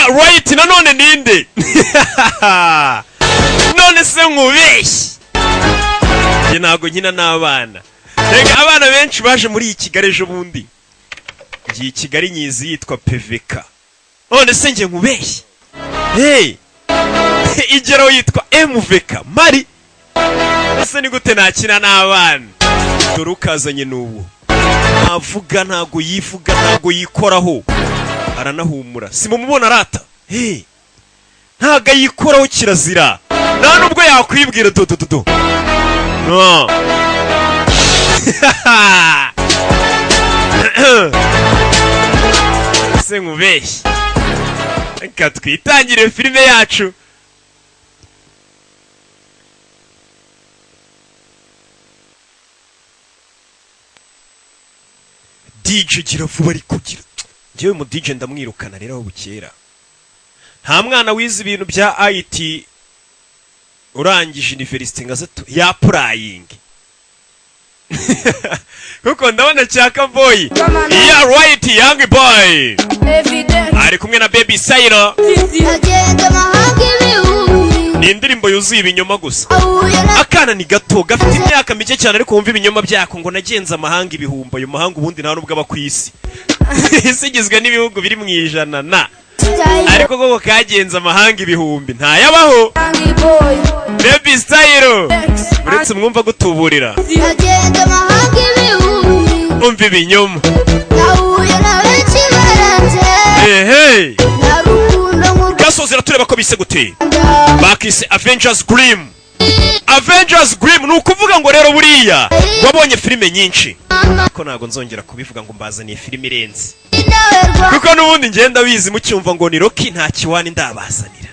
Right, nanone ninde? None se nkubeshye, njye ntabwo nkina n'abana. Rega abana benshi baje muri iyi Kigali ejo bundi, ngiye i Kigali nyizi yitwa PVK. None se njye nkubeshye? Hey, igeraho yitwa MVK mari. Ese ni gute nakina n'abana? Dore ukazanye n'ubu ntavuga, ntago yivuga, ntago yikoraho, aranahumura. Si mumubona arata? Hey, ntago ayikoraho, kirazira, nta nubwo yakwibwira. Do do do do, no. Se nkubeshye? Reka twitangire filime yacu. DJ, gira vuba. Ariko gira njyewe mu DJ ndamwirukana rero aho bukera. Nta mwana wize ibintu bya IT urangije university ngo aze ya applying, kuko ndabona cyaka boy. Yeah, right, young boy ari kumwe na Baby Style. Agenda amahanga ibihumbi. Ni indirimbo yuzuye ibinyoma gusa. Ahuye na Akana ni gato, gafite imyaka mike cyane, ariko wumva ibinyoma byako ngo nagenze amahanga ibihumbi. Ayo mahanga ubundi nta nubwo aba ku isi. Isi igizwe n'ibihugu biri mu ijana na Style. Ariko koko kagenze amahanga ibihumbi, ntayabaho. Baby Style, uretse mwumva gutuburira. Agenda amahanga ibihumbi. Umva ibinyoma. Nahuye na benshi barenze. Ehe. Nta rukundo nk'u Gasozi tureba ko bise gute. Rwanda. Bakise Avengers Grim. Avengers Grim ni ukuvuga ngo rero buriya wabonye filime nyinshi, ko ntabwo nzongera kubivuga ngo mbazaniye filime irenze, Nawe Rwanda. kuko n'ubundi ngenda bizi mucyumva ngo ni Rocky, nta kiwani ndabazanira.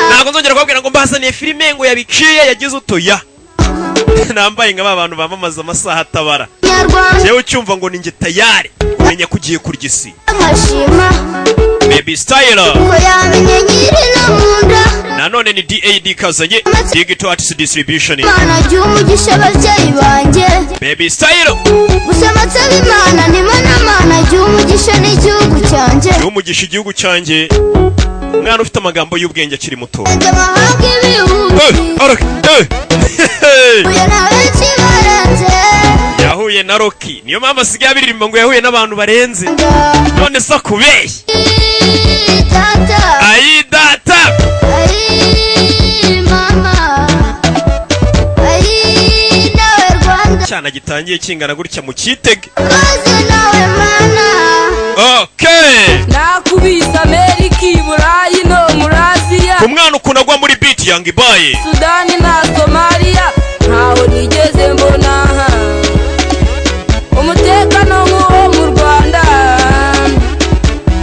Ntabwo nzongera kubabwira ngo mbazaniye filime ngo yabiciye yagize utoya nambaye nka ba bantu bamamaza amasaha atabara. Nyarwanda. Njyewe ucyumva ngo ni njye, tayari umenya ko ugiye kurya isi. Nkashima Baby Style. ko yamenye nyiri no mu nda. Nanone ni DAD kazanye Digital Artist Distribution. Imana jya umugisha ababyeyi banjye. Baby Style. Gusa nsaba Imana nimana Mana jya umugisha n'igihugu cyanjye. Umugisha igihugu cyanjye. Umwana ufite amagambo y'ubwenge akiri muto. Agenda amahanga ibihumbi. Eh, eh, hey. Huye na benshi barenze. Yahuye na Rocky, niyo mpamvu asigaye abiririmba ngo yahuye n'abantu barenze. None se akubeshye? Tata. Ayi data. Ayi mama, ayi nawe Rwanda. Cyana gitangiye kingana gutya mu kitege. Kaze nawe Mana. Okay. Nakubise Amerika, i Burayi no muri Aziya. Umwana ukuntu agwa muri beat, young boy. Sudani na Somaliya, ntaho nigeze mbona umutekano nk'uwo mu Rwanda.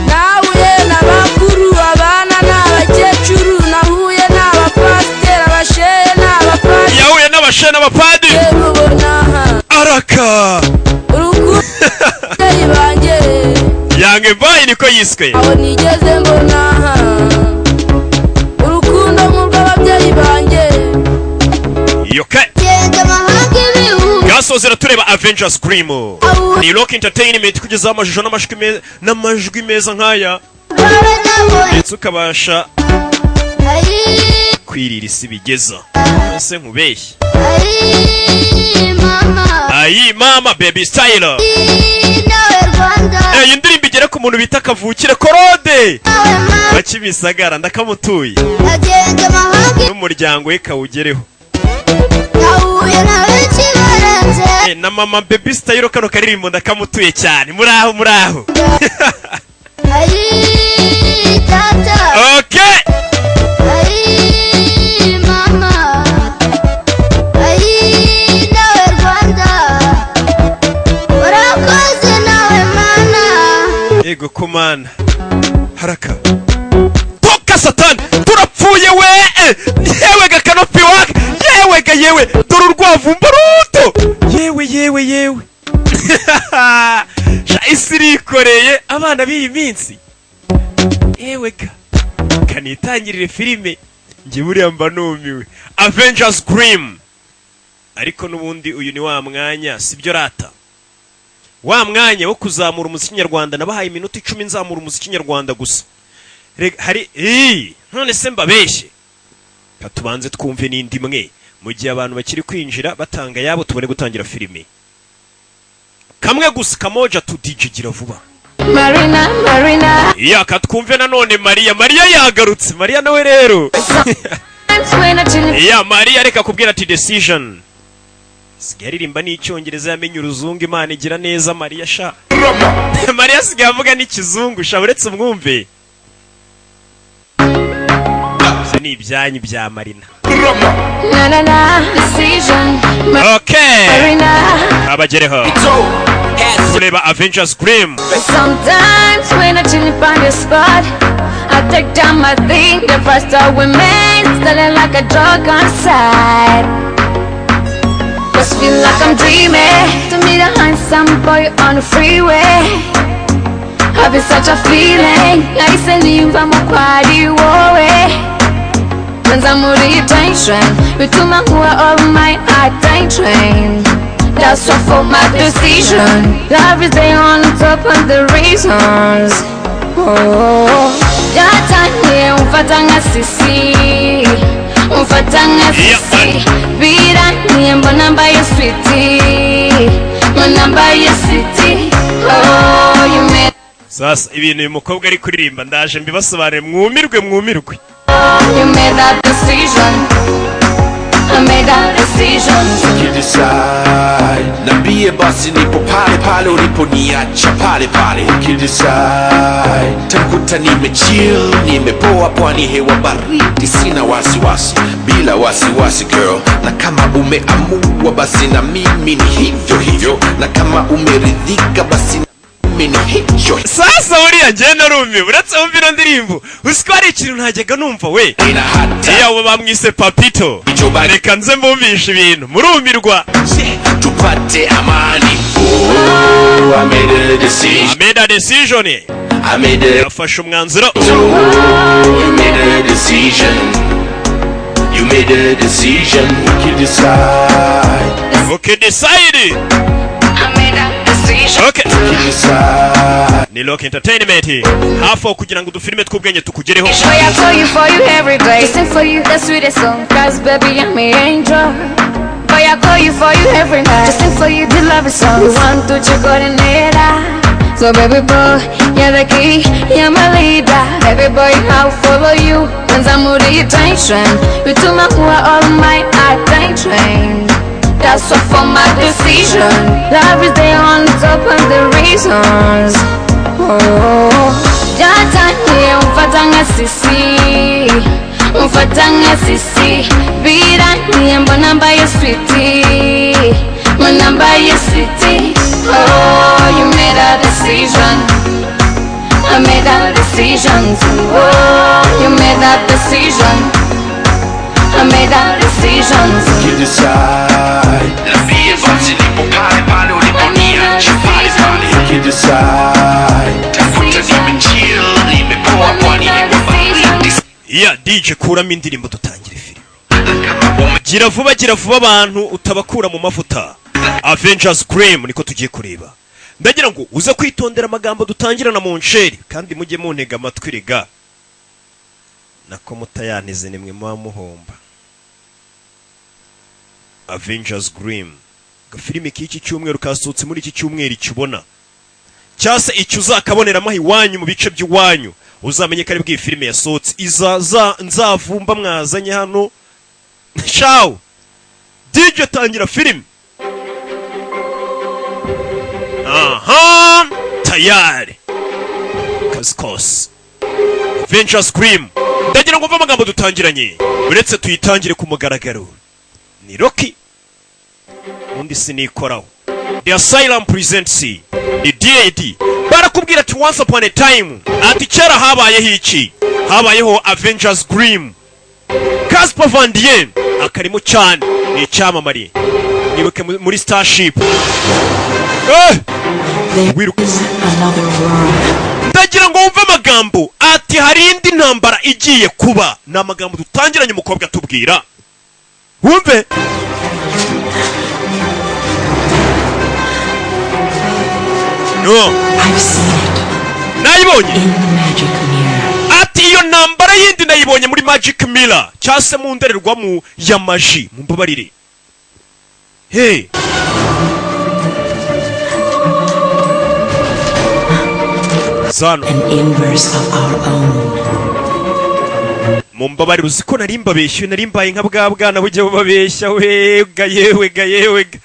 Nahuye n'abakuru, abana n'abakecuru, nahuye n'abapasiteri, abashehe n'abapadiri. Yahuye n'abashe n'abapadiri. Ubona Araka. urukundo banjye. Young boy niko yiswe. Aho nigeze mbona urukundo nk'urw'ababyeyi banjye. Yoke. Genda amahanga ibihumbi. Gasozera tureba Avengers Grim. Ni Rock Entertainment kugezaho amashusho n'amajwi meza nk'aya, Rwawe nabonye. ndetse ukabasha Ayi. kwirira isi bigeza. Ese nkubeshye? Ayi mama. Ayi mama, Baby Style. Ayi nawe Rwanda. Iyi ndirimbo igere ku muntu bita Kavukire Korode Nawe mama. wa Kimisagara, ndakamutuye. Agenda amahanga. N'umuryango we kawugereho. Nahuye na benshi barenze. Na mama Baby Style, kano karirimbo ndakamutuye cyane. Muraho, muraho. Ayi tata. Okay. Ayi mama, ayi nawe Rwanda, urakoze nawe Mana. Yego komana, haraka toka satani, turapfuye we! Yewe ga kanopi waka, yewe ga yewe, dore urwavumba ruto, yewe yewe yewe. Sha, isi irikoreye abana b'iyi minsi. Yewe ga, kanitangirire filime. Njye buriya mba numiwe. Avengers Grim. Ariko n'ubundi uyu ni wa mwanya, sibyo rata, wa mwanya wo kuzamura umuziki nyarwanda. Nabahaye iminota 10 nzamura umuziki nyarwanda gusa. Rega, hari ii none se mbabeshye? Ka tubanze twumve n'indi imwe mu gihe abantu bakiri kwinjira batanga ayabo, tubone gutangira filime. Kamwe gusa, kamoja tu. DJ, gira vuba. Marina, Marina. Iya, katwumve nanone Mariya. Mariya yagarutse. Mariya nawe rero. Times when I chill. Iya, Mariya, reka kubwira ati "Decision". Sigaye aririmba n'icyongereza, yamenye uruzungu. Imana igira neza. Mariya sha, Mariya asigaye avuga n'ikizungu sha. Uretse umwumve. Ibyo ni ibyanyu bya Marina. Na na na, decision. Okay. Marina. Abagereho kureba Avengers Grimm. Sometimes when I chill find a spot, I take down my thing. The first time we met, feeling like a drug on side. Just feel like I'm dreaming. To meet a handsome boy on the freeway. Having such a feeling. Nahise niyumvamo ko ari wowe. Nza muri tension, bituma nkuha all my attention. That's why for my decision, love is the on top of the reasons. Oh, byatangiye umfata nka sisi, umfata nka sisi. Birangiye mbona mbaye sweetie, mbona mbaye sweetie. Oh, you made Sasa ibintu uyu mukobwa ari kuririmba, ndaje mbibasobanure, mwumirwe, mwumirwe. You made that decision. I made that decision. You decide. Niambie basi, nipo pale pale uliponiacha, pale pale. You decide. Takuta nimechill, nimepoa pwani, hewa baridi, sina wasiwasi, bila wasiwasi girl. Na kama umeamua basi na mimi ni hivyo hivyo, na kama umeridhika basi na mimi ni hivyo. Sasa buriya njye narumiwe. Uretse wumva ino ndirimbo, uzi ko hari ikintu ntajyaga numva we? Ina hata Iyo abo bamwise Papito. Reka nze mbumvishe ibintu, murumirwa. Tupate amani. Oh, I made a decision. I made a decision. I made a Yafashe umwanzuro. You made a decision. You made a decision. You can decide. Okay, decide. I made that decision. Okay. You can decide. Ni Rock Entertainment hafi aho kugira ngo udufilime tw'ubwenge tukugereho. Boy, I call you for you every day. Listen for you the sweetest song. 'Cause baby, I'm an angel. Boy, I call you for you every night. Just sing for you the love song. You want to check on it. So baby boy, you're the key, you're my leader. Baby boy, I'll follow you. When I'm with attention, you took my all my attention. That's what for my decision. Love is the on top of the reasons. Oh, byatangiye umfata nka sisi, umfata nka sisi. Birangiye mbona mbaye sweetie, mbona mbaye sweetie. Oh, you made a decision. I made that decision. Oh, you made that decision. I made that decision. You decide. Niambie basi, nipo pale pale uliponiacha, pale pale. You decide. Takuta nimechill, nimepoa pwani, hewa baridi. Iya, DJ, kuramo indirimbo dutangire filime. Gira vuba, gira vuba, abantu utabakura mu mavuta. Avengers Grimm niko tugiye kureba. Ndagira ngo uze kwitondera amagambo dutangirana mu nsheri, kandi mujye muntega amatwi. Rega nako mutayanize nimwe muba muhomba. Avengers Grimm, gafilime k'iki cyumweru kasohotse muri iki cyumweru. Ikibona cyangwa se icyo uzakaboneramo iwanyu mu bice by'iwanyu, uzamenye ko ari bw'iyi filime yasohotse. Iza za nzavumba mwazanye hano. Shawu DJ, tangira filime. Aha, tayari, kazi kose. Avengers Grimm, ndagira ngo mve amagambo dutangiranye. Uretse tuyitangire ku mugaragaro. Ni Rocky, ubundi sinikoraho. The Asylum presents ni DAD. Barakubwira ati "Once upon a time", ati kera habayeho iki? Habayeho Avengers Grimm. Casper Van Dien akarimo cyane, ni icyamamare. Nibuke muri Starship. Wiruka. Another world. Ndagira ngo wumve amagambo ati hari indi ntambara igiye kuba. Ni amagambo dutangiranye umukobwa atubwira, wumve. No. I've seen it Nayibonye in the magic mirror. Ati iyo ntambara yindi nayibonye muri magic mirror, cyangwa se mu ndorerwamo ya magie, mumbabarire. Hey, zano. An inverse of our own. Mumbabarire, uzi ko nari mbabeshye, nari mbaye nka bwa bwana bujya bubabeshya wega, yewega yewega.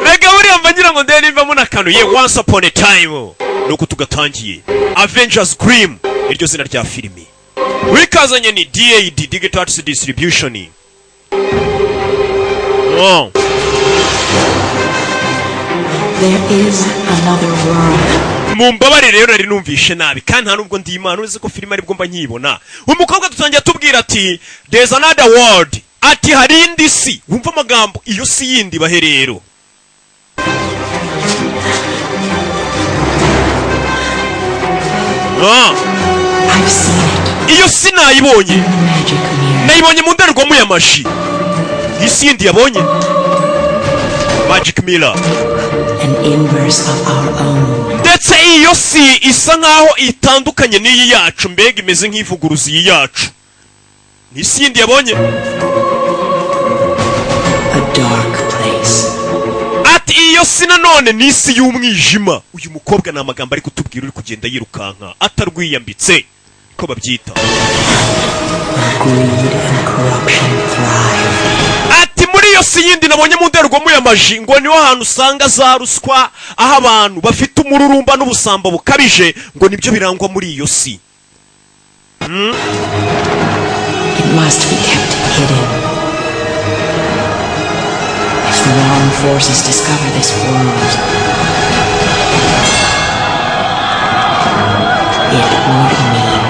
Rega buriya mba ngira ngo ndebe nimba munakanuye. Once upon a time, nuko tugatangiye Avengers Grimm, iryo zina rya filimi wikazanye ni DAD, Digital Arts Distribution. Oh. There is another world. Mumbabarire rero, nari numvishe nabi kandi nta nubwo ndi Imana. Uretse ko filime aribwo mba nkiyibona. Umukobwa dutangiye atubwira ati: "There's another world." Ati hari indi si. Wumva amagambo, iyo si yindi bahe rero. Ah, I've seen it. Iyo si nayibonye. In the magic mirror. Nayibonye mu ndorerwamo ya magie. Isi yindi yabonye, magic mirror. An inverse of our own. Ndetse iyo si isa nkaho itandukanye n'iyi yacu, mbega imeze nk'ivuguruza iyi yacu. Ni isi yindi yabonye. A dark place. Ati iyo si nanone ni isi y'umwijima. Uyu mukobwa ni amagambo ari kutubwira, uri kugenda yirukanka atarwiyambitse ko babyita. Where greed and corruption thrive. Ati muri iyo si yindi nabonye mu ndorerwamo ya magie, ngo niho hantu usanga za ruswa, aho abantu bafite umururumba n'ubusambo bukabije, ngo nibyo birangwa muri iyo si. It must be kept hidden. If the wrong forces discover this world, it would mean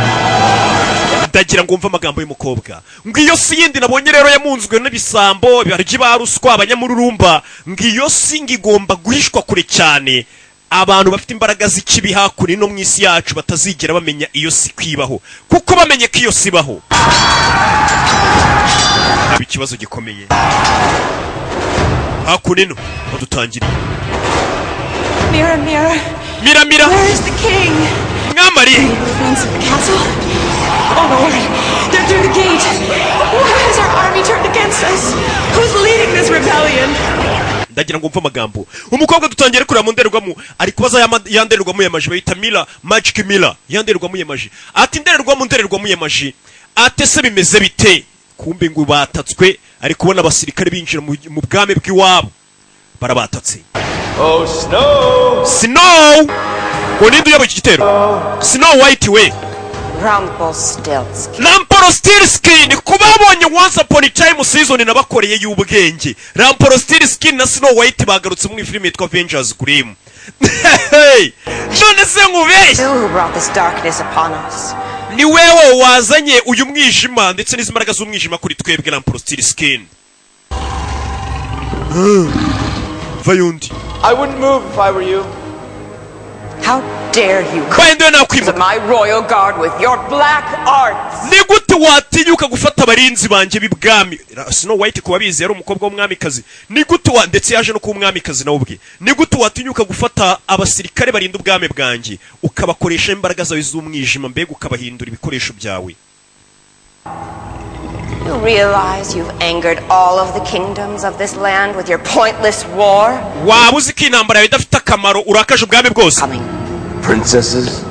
Ndagira ngo wumve amagambo y'umukobwa, ngo iyo si yindi nabonye rero yamunzwe n'ibisambo, barya ba ruswa, abanyamururumba, ngo iyo si ngo igomba guhishwa kure cyane. Abantu bafite imbaraga z'ikibi hakuno no mu isi yacu batazigera bamenya iyo si kwibaho, kuko bamenye ko iyo si ibaho haba ikibazo gikomeye. Hakuno ino badutangiriye. Mirror, mirror, Mirror, mirror, where is the king? Mwamari. Friends of the castle? Oh Lord, they're through the gate. Why has our army turned against us? Who's leading this rebellion? Ndagira ngo mve amagambo umukobwa. Dutangiye kureba mu ndorerwamo, ari kubaza ya ndorerwamo ya magie bayita mirror, magic mirror, ya ndorerwamo ya magie. Ati ndorerwamo, ndorerwamo ya magie, ate se bimeze bite? Kumbe ngo batatswe, ari kubona abasirikare binjira mu bwami bw'iwabo, barabatatse. Oh, Snow! Snow, ngo ninde uyoboye iki gitero? Snow White we. Rumpelstiltskin. Rumpelstiltskin, ku babonye Once Upon a Time season nabakoreye y'ubwenge, Rumpelstiltskin na Snow White bagarutse mu filime yitwa Avengers Grimm. Hey! None se nkubeshye? You who brought this darkness upon us. Ni wewe wazanye uyu mwijima ndetse n'izi mbaraga z'umwijima kuri twebwe, Rumpelstiltskin. Va yundi. I wouldn't move if I were you. How dare you Mbaye ndiwe to nakwimuka. my royal guard with your black arts? Ni gute watinyuka gufata abarinzi banjye b'ibwami? Snow White, ku babizi, yari umukobwa w'umwamikazi. Ni gute wa, ndetse yaje no kuba umwamikazi nawe ubwe. Ni gute watinyuka gufata abasirikare barinda ubwami bwanjye, ukabakoresha imbaraga zawe z'umwijima, mbega ukabahindura ibikoresho byawe? You realize you've angered all of the kingdoms of this land with your pointless war? Waba uzi ko intambara yawe idafite akamaro, urakaje ubwami bwose? Coming. Princesses?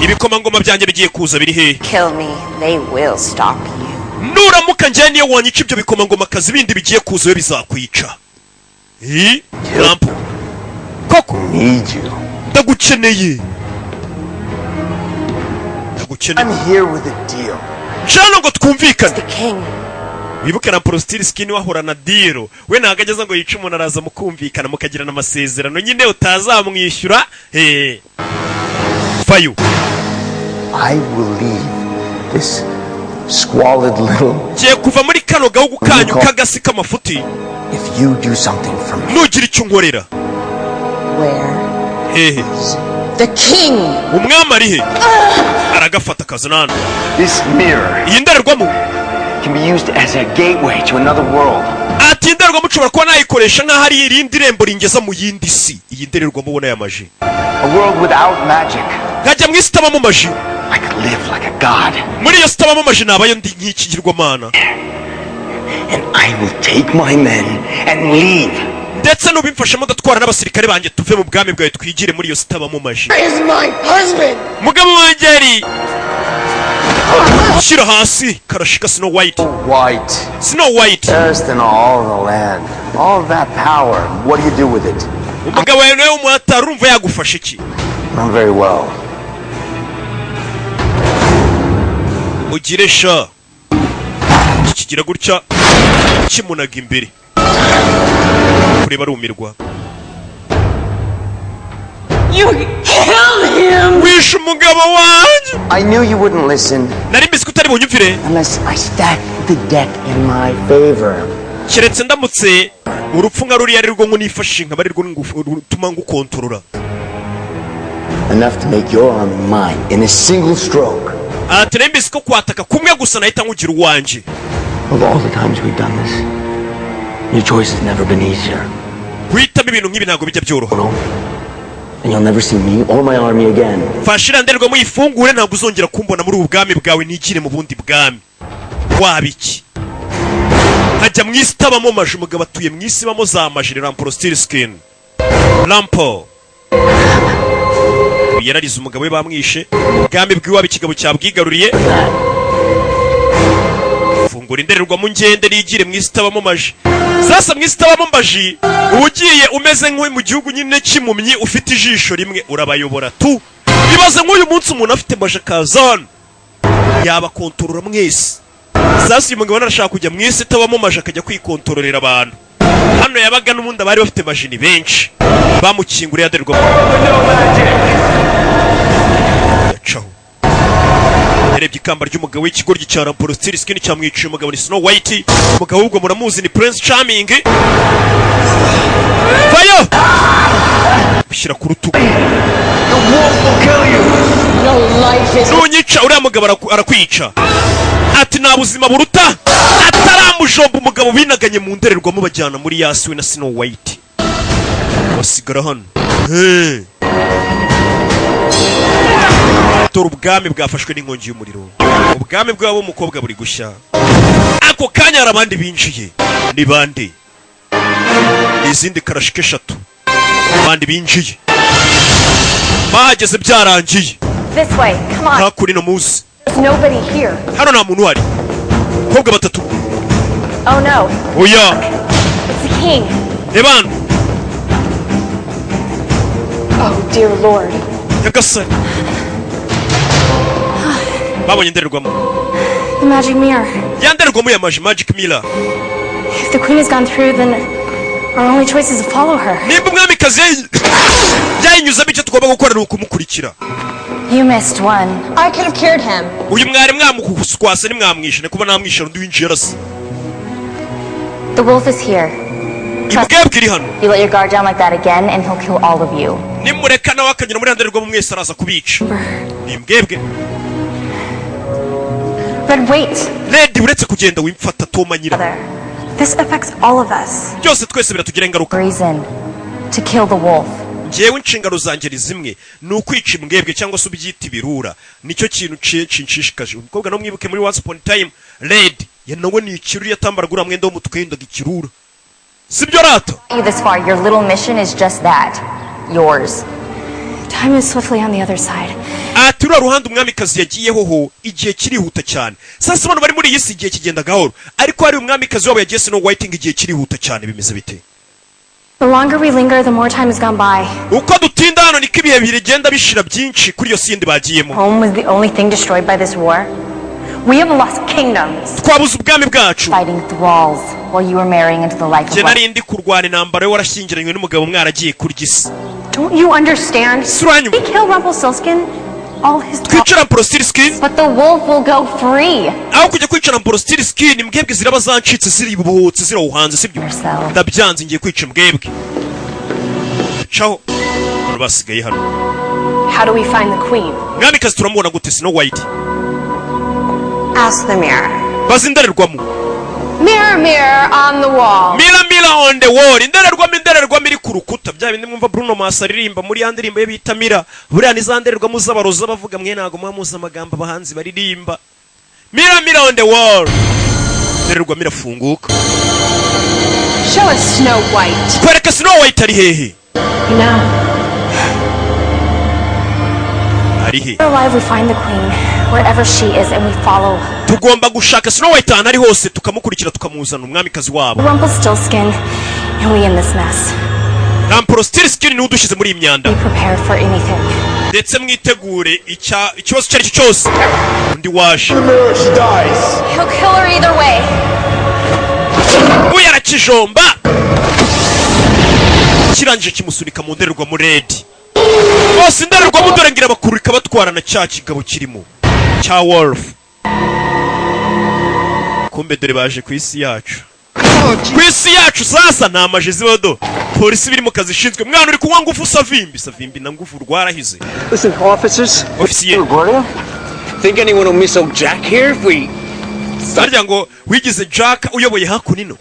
Ibikomangoma byanjye bigiye kuza, biri hehe? Kill me, they will stop you. Nuramuka njyewe, niyo wanyica, ibyo bikomangomakazi bindi bigiye kuza we bizakwica. Ih, Rampo koko. Need you. Ndagukeneye, ndagukeneye. I'm here with a deal. Jano ngo twumvikane. The king. Wibuke na Skin wahora na deal. We ntabwo ageze ngo yice umuntu, araza mukumvikana, mukagirana amasezerano nyine utazamwishyura. Fayo. I will leave this squalid little Ngiye kuva muri kano gahugu kanyu k'agasi k'amafuti if you do something for me. nugira icyo unkorera. Where? Hehe? The king! Umwami ari he? Aragafata akazana hano. This mirror Iyi ndorerwamo can be used as a gateway to another world. Ati Ati indorerwamo nshobora kuba nayikoresha nk'aho ari irindi rembo ringeza mu yindi si. Iyi ndorerwamo ubona ya magie. A world without magic. Nkajya mu isi itabamo magie. I could live like a god. Muri iyo si itabamo magie nabayo ndi nk'ikigirwamana. And I will take my men and leave. Ndetse nubimfashamo ndatwara n'abasirikare banjye, tuve mu bwami bwawe, twigire muri iyo si itabamo magie. Is my husband! Mugabo wanjye ari shyira hasi karashika Snow White. White. Snow White. First in all the land. All that power. What do you do with it? Umugabo wawe nawe w'umuhatari, urumva yagufasha iki? Not very well. Ugire sha iki kigira gutya kimunaga imbere kureba, arumirwa. You killed him! Wishe umugabo wanjye. I knew you wouldn't listen Nari mbizi ko utari bunyumvire unless I stacked the deck in my favor. keretse ndamutse urupfu nka ruriya ari rwo nifashisha, nkaba ari rwo rutuma ngukontorora. Enough to make your army mine in a single stroke. Ati nari mbizi ko kwataka kumwe gusa nahita nkugira uwanjye. Of all the times we've done this, your choice has never been easier. Guhitamo ibintu nk'ibi ntabwo bijya byoroha. And you'll never see me or my army again. Fasha iriya ndorerwamo uyifungure, ntabwo uzongera kumbona muri ubu bwami bwawe, nigire mu bundi bwami. Waba iki nkajya mu isi itabamo magie. Umugabo atuye mu isi ibamo za magie. Rumpelstiltskin, Rumple, yararize umugabo we bamwishe, ubwami bw'iwabo ikigabo cyabwigaruriye. Fungura indorerwamo ngende nigire mu isi itabamo magie. Sasa mu isi itabamo magie uba ugiye umeze nk'uri mu gihugu nyine cy'impumyi, ufite ijisho rimwe, urabayobora tu. Ibaze nk'uyu munsi umuntu afite magie akaza hano, yabakontorora mwese. Sasa uyu mugabo arashaka kujya mu isi itabamo magie, akajya kwikontororera abantu. Hano yabaga n'ubundi abari bafite magie ni benshi. Bamukinguriye aderwamo, yacaho yarebye ikamba ry'umugabo w'ikigoryi cya Rumpelstiltskin cyamwiciye umugabo. Ni Snow White. Umugabo ubwo muramuzi ni Prince Charming. Vayo ushyira ku rutugu. No life is. Nunyica uriya mugabo arakwica. Ati nta buzima buruta ataramujomba. Umugabo binaganye mu ndorerwamo bajyana muri yasi, we na Snow White basigara hano. Hey. Dore ubwami bwafashwe n'inkongi y'umuriro, ubwami bwabo umukobwa buri gushya. Ako kanya hari abandi binjiye. Ni bande? Ni izindi karashika eshatu. Abandi binjiye bahageze byarangiye. This way. Come on. Hakurino muzi. There's nobody here. Hano nta muntu uhari. Abakobwa batatu. Oh no. Oya. It's the king. Reba hano. Oh dear Lord. Nyagasani, babonye indorerwamo. The magic mirror. Ya ndorerwamo ya magie, magic mirror. If the queen has gone through, then our only choice is to follow her. Nimba umwamikazi yayinyuzamo, icyo tugomba gukora ni ukumukurikira. You missed one. I could have cured him. Uyu mwari mwamukwase ntimwamwishe, ni kuba namwishe. Undi winjiye arasa. The wolf is here. Imbwebwe iri hano. You let your guard down like that again, and he'll kill all of you. Nimureka nawe akanyura muri ya ndorerwamo mwese araza kubica. Ni imbwebwe. But wait. Red, uretse kugenda wimfata toma nyira. This affects all of us. Byose twese biratugira ingaruka. Reason to kill the wolf. Njyewe inshingano zanjye ni zimwe, ni ukwica imbwebwe cyangwa se ubyita ibirura. Nicyo kintu cinshishikaje. Umukobwa no mwibuke muri Once Upon a Time, Red ya nawe ni ikirura, yatambaraga uriya mwenda w'umutuku, yendaga ikirura, sibyo rata? You this far, your little mission is just that. Yours. Time is swiftly on the other side. Ati uriya ruhande umwamikazi yagiyeho ho igihe kirihuta cyane. Sasa bano bari muri iyi si igihe kigenda gahoro, ariko hari umwamikazi wabo yagiye, Snow White, igihe kirihuta cyane. Bimeze bite? The longer we linger, the more time has gone by. Uko dutinda hano niko ibihe bigenda bishira byinshi kuri iyo sindi bagiyemo. Home was the only thing destroyed by this war. We have lost kingdoms. Twabuze ubwami bwacu. Fighting thralls while you were marrying into the life of Njye nari ndi kurwana intambara yo warashyingiranywe n'umugabo mwaragiye kurya isi. Don't you understand? Suranyuma. We kill Rumpelstiltskin, all his Twicara Rumpelstiltskin. But the wolf will go free. Aho kujya kwicara Rumpelstiltskin, imbwebwe ziraba zancitse, ziribohotse, zirawuhanze, sibyo? Ndabyanze, ngiye kwica imbwebwe. Caho abantu basigaye hano. How do we find the queen? Mwamikazi turamubona gute, Snow White? Ask the mirror. Baza indorerwamo. Mirror, mirror on the wall. Mirror, mirror on the wall, indorerwamo, indorerwamo iri ku rukuta. Bya bindi mwumva Bruno Mars aririmba muri ya ndirimbo ye bita Mirror. Buriya ni za ndorerwamo z'abaroza bavuga. Mwe ntabwo muba muzi amagambo abahanzi baririmba. Mirror, mirror on the wall, indorerwamo irafunguka. Show us Snow White. Twereke Snow White, ari hehe? No. Ari he? Alive, we find the queen, wherever she is, and we follow. Tugomba gushaka Snow White ahantu ari hose, tukamukurikira, tukamuzana, umwamikazi wabo. Rumpelstiltskin, and we in this mess. Rumpelstiltskin niwe udushyize muri iyi myanda. Be prepared for anything. Ndetse mwitegure ikibazo icyo ari cyo cyose. Undi waje. He'll kill her either way. Uyu arakijomba, kirangije kimusunika mu ndorerwamo. Red bose indorerwamo dore ngira bakuru ikabatwara na cya kigabo kirimo cya wolf. Kumbe dore baje ku isi yacu, ku isi yacu. Sasa nta maji zibaho, polisi biri mu kazi ishinzwe. Mwana uri kunywa ngufu, Savimbi, Savimbi na ngufu rwarahize. Listen, officers. Ofisiye. Think anyone will miss old Jack here if we Harya ngo wigize Jack uyoboye hakuno? Ino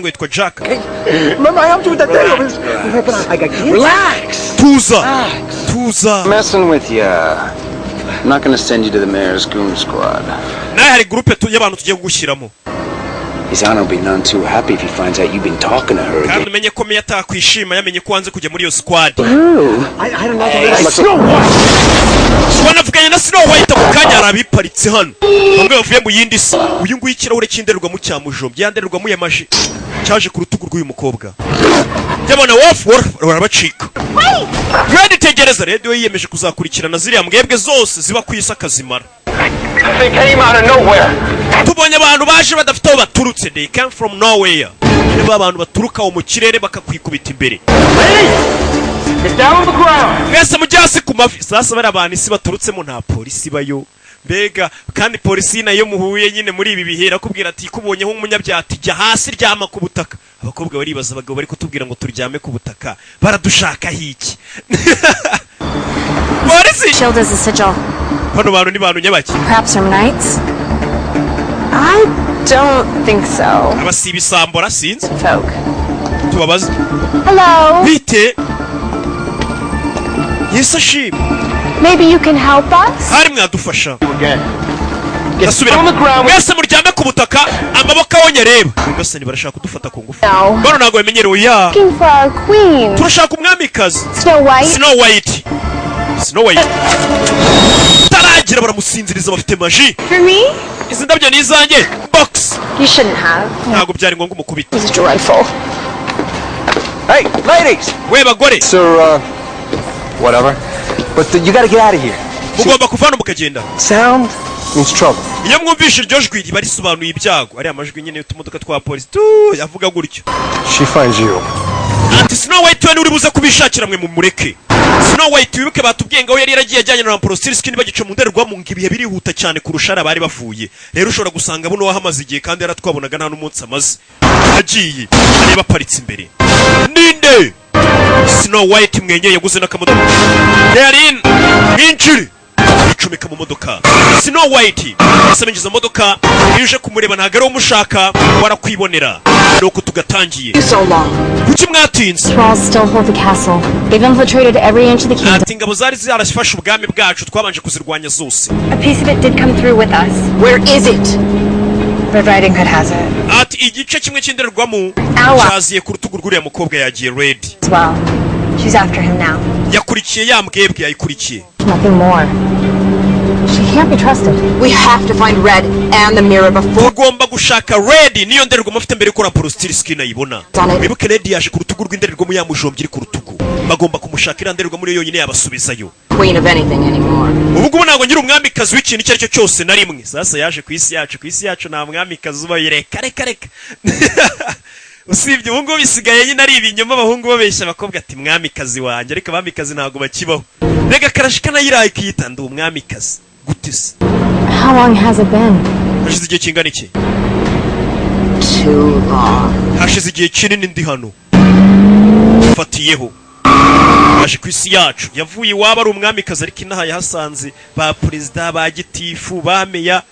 ngo yitwa Jack. Remember I helped you with that thing? I got kids. Relax. Tuza, tuza. Messing with ya. I'm not gonna send you to the mayor's goon squad. Nawe hari groupe y'abantu tugiye kugushyiramo. His honor will be none too happy if he finds out you've been talking to her Kandi again. umenye ko meya atakwishima yamenye ko wanze kujya muri iyo squad. I don't know. Snow White! Wanavuganye na Snow White ako kanya. Hari abiparitse hano, bamwe bavuye mu yindi si. Uyu nguyu ikirahure cy'indorerwamo cyamujombye, ya ndorerwamo yamaje cyaje ku rutugu rw'uyu mukobwa. Yabona wolf, wolf barabacika. Red, tegereza. Red we yiyemeje kuzakurikirana ziriya mbwebwe zose ziba ku isi akazimara. They came out of nowhere. Tubonye abantu baje badafite aho baturutse. They came from nowhere. Niba abantu baturuka aho mu kirere bakakwikubita imbere. Get down on the ground. Mwese mujye hasi ku mavi. Sasa bariya bantu isi baturutsemo nta polisi ibayo mbega. Kandi polisi nayo muhuye nyine muri ibi bihe irakubwira ati kubonyeho umunyabyaha ati jya hasi, ryama ku butaka. Abakobwa baribaza, abagabo bari kutubwira ngo turyame ku butaka, baradushakaho iki? Polisi. Shield is a sigil. Bano bantu ni bantu nyabaki? Perhaps from knights? I don't think so. Aba si ibisambora, sinzi. Folk. Tubabaze. Hello. Bite? Yesu ashimwe. Maybe you can help us? Hari mwadufasha? Ndasubira, mwese muryame ku butaka, amaboko aho nyareba. Nyagasani, barashaka kudufata ku ngufu. No. Bano ntabwo bamenyerewe ya. Looking for our queen. Turashaka umwamikazi. Snow White. Snow White, Snow White taragira baramusinziriza, bafite magie. For me? Izi ndabyo ni izanjye, box. You shouldn't have. Ntabwo byari ngombwa umukubita. It was dreadful. Hey, ladies! We bagore. Sir, whatever. But you gotta get out of here. Mugomba kuva hano mukagenda. Sound means trouble. Iyo mwumvishe iryo jwi riba risobanuye ibyago. Ariya majwi nyine y'utumodoka twa polisi tu yavuga gutyo. She finds you. Ati Snow White we uri buze kubishakira, mwe mumureke. Snow White, wibuke batubwiye ngo aho yari yaragiye ajyanye na Rumpelstiltskin bagica mu ndorerwamo, ngo ibihe birihuta cyane kurusha ari abari bavuye. Rero ushobora gusanga buno wahamaze igihe kandi yaratwabonaga nta n'umunsi amaze agiye. Areba aparitse imbere ninde? Snow White mwenye yaguze n'akamodoka. Darlene, mwinjire. Icomeka mu modoka. Snow White ese binjiza mu modoka. Iyo uje kumureba ntabwo ari umushaka, warakwibonera. Nuko tugatangiye. So long. Kuki mwatinze? Thralls still hold the castle. They've infiltrated every inch of the kingdom. Ati ingabo zari zarafashe ubwami bwacu, twabanje kuzirwanya zose. A piece of it did come through with us. Where is it? Red Riding Hood has it. Ati igice kimwe cy'indorerwamo Awa. cyaziye ku rutugu rw'uriya mukobwa, yagiye Red. As well. She's after him now. Yakurikiye ya mbwebwe, yayikurikiye. Nothing more. She can't be trusted. We have to find Red and the mirror before. Tugomba gushaka Red niyo ndorerwamo afite mbere yuko Rumpelstiltskin ayibona. Wibuke Red yaje ku rutugu rw'indorerwamo yamujombye iri ku rutugu. Bagomba kumushaka, iriya ndorerwamo niyo yonyine yabasubizayo. Queen of anything anymore. Ubu ngubu ntabwo ngira umwamikazi w'ikintu icyo ari cyo cyose na rimwe. Sasa yaje ku isi yacu. Ku isi yacu nta mwamikazi ubayo, reka reka reka. Usibye ubu ngubu bisigaye nyine ari ibinyoma, abahungu babeshya abakobwa ati mwamikazi wanjye, ariko abamikazi ntabwo bakibaho. Rega karashika nayo ikiyita ndi umwamikazi gute se? How long has it been? Hashize igihe kingana iki? Too long. Hashize igihe kinini ndi hano. Fatiyeho yaje ku isi yacu, yavuye iwabo ari umwamikazi, ariko inaha yahasanze ba perezida, ba gitifu, ba meya.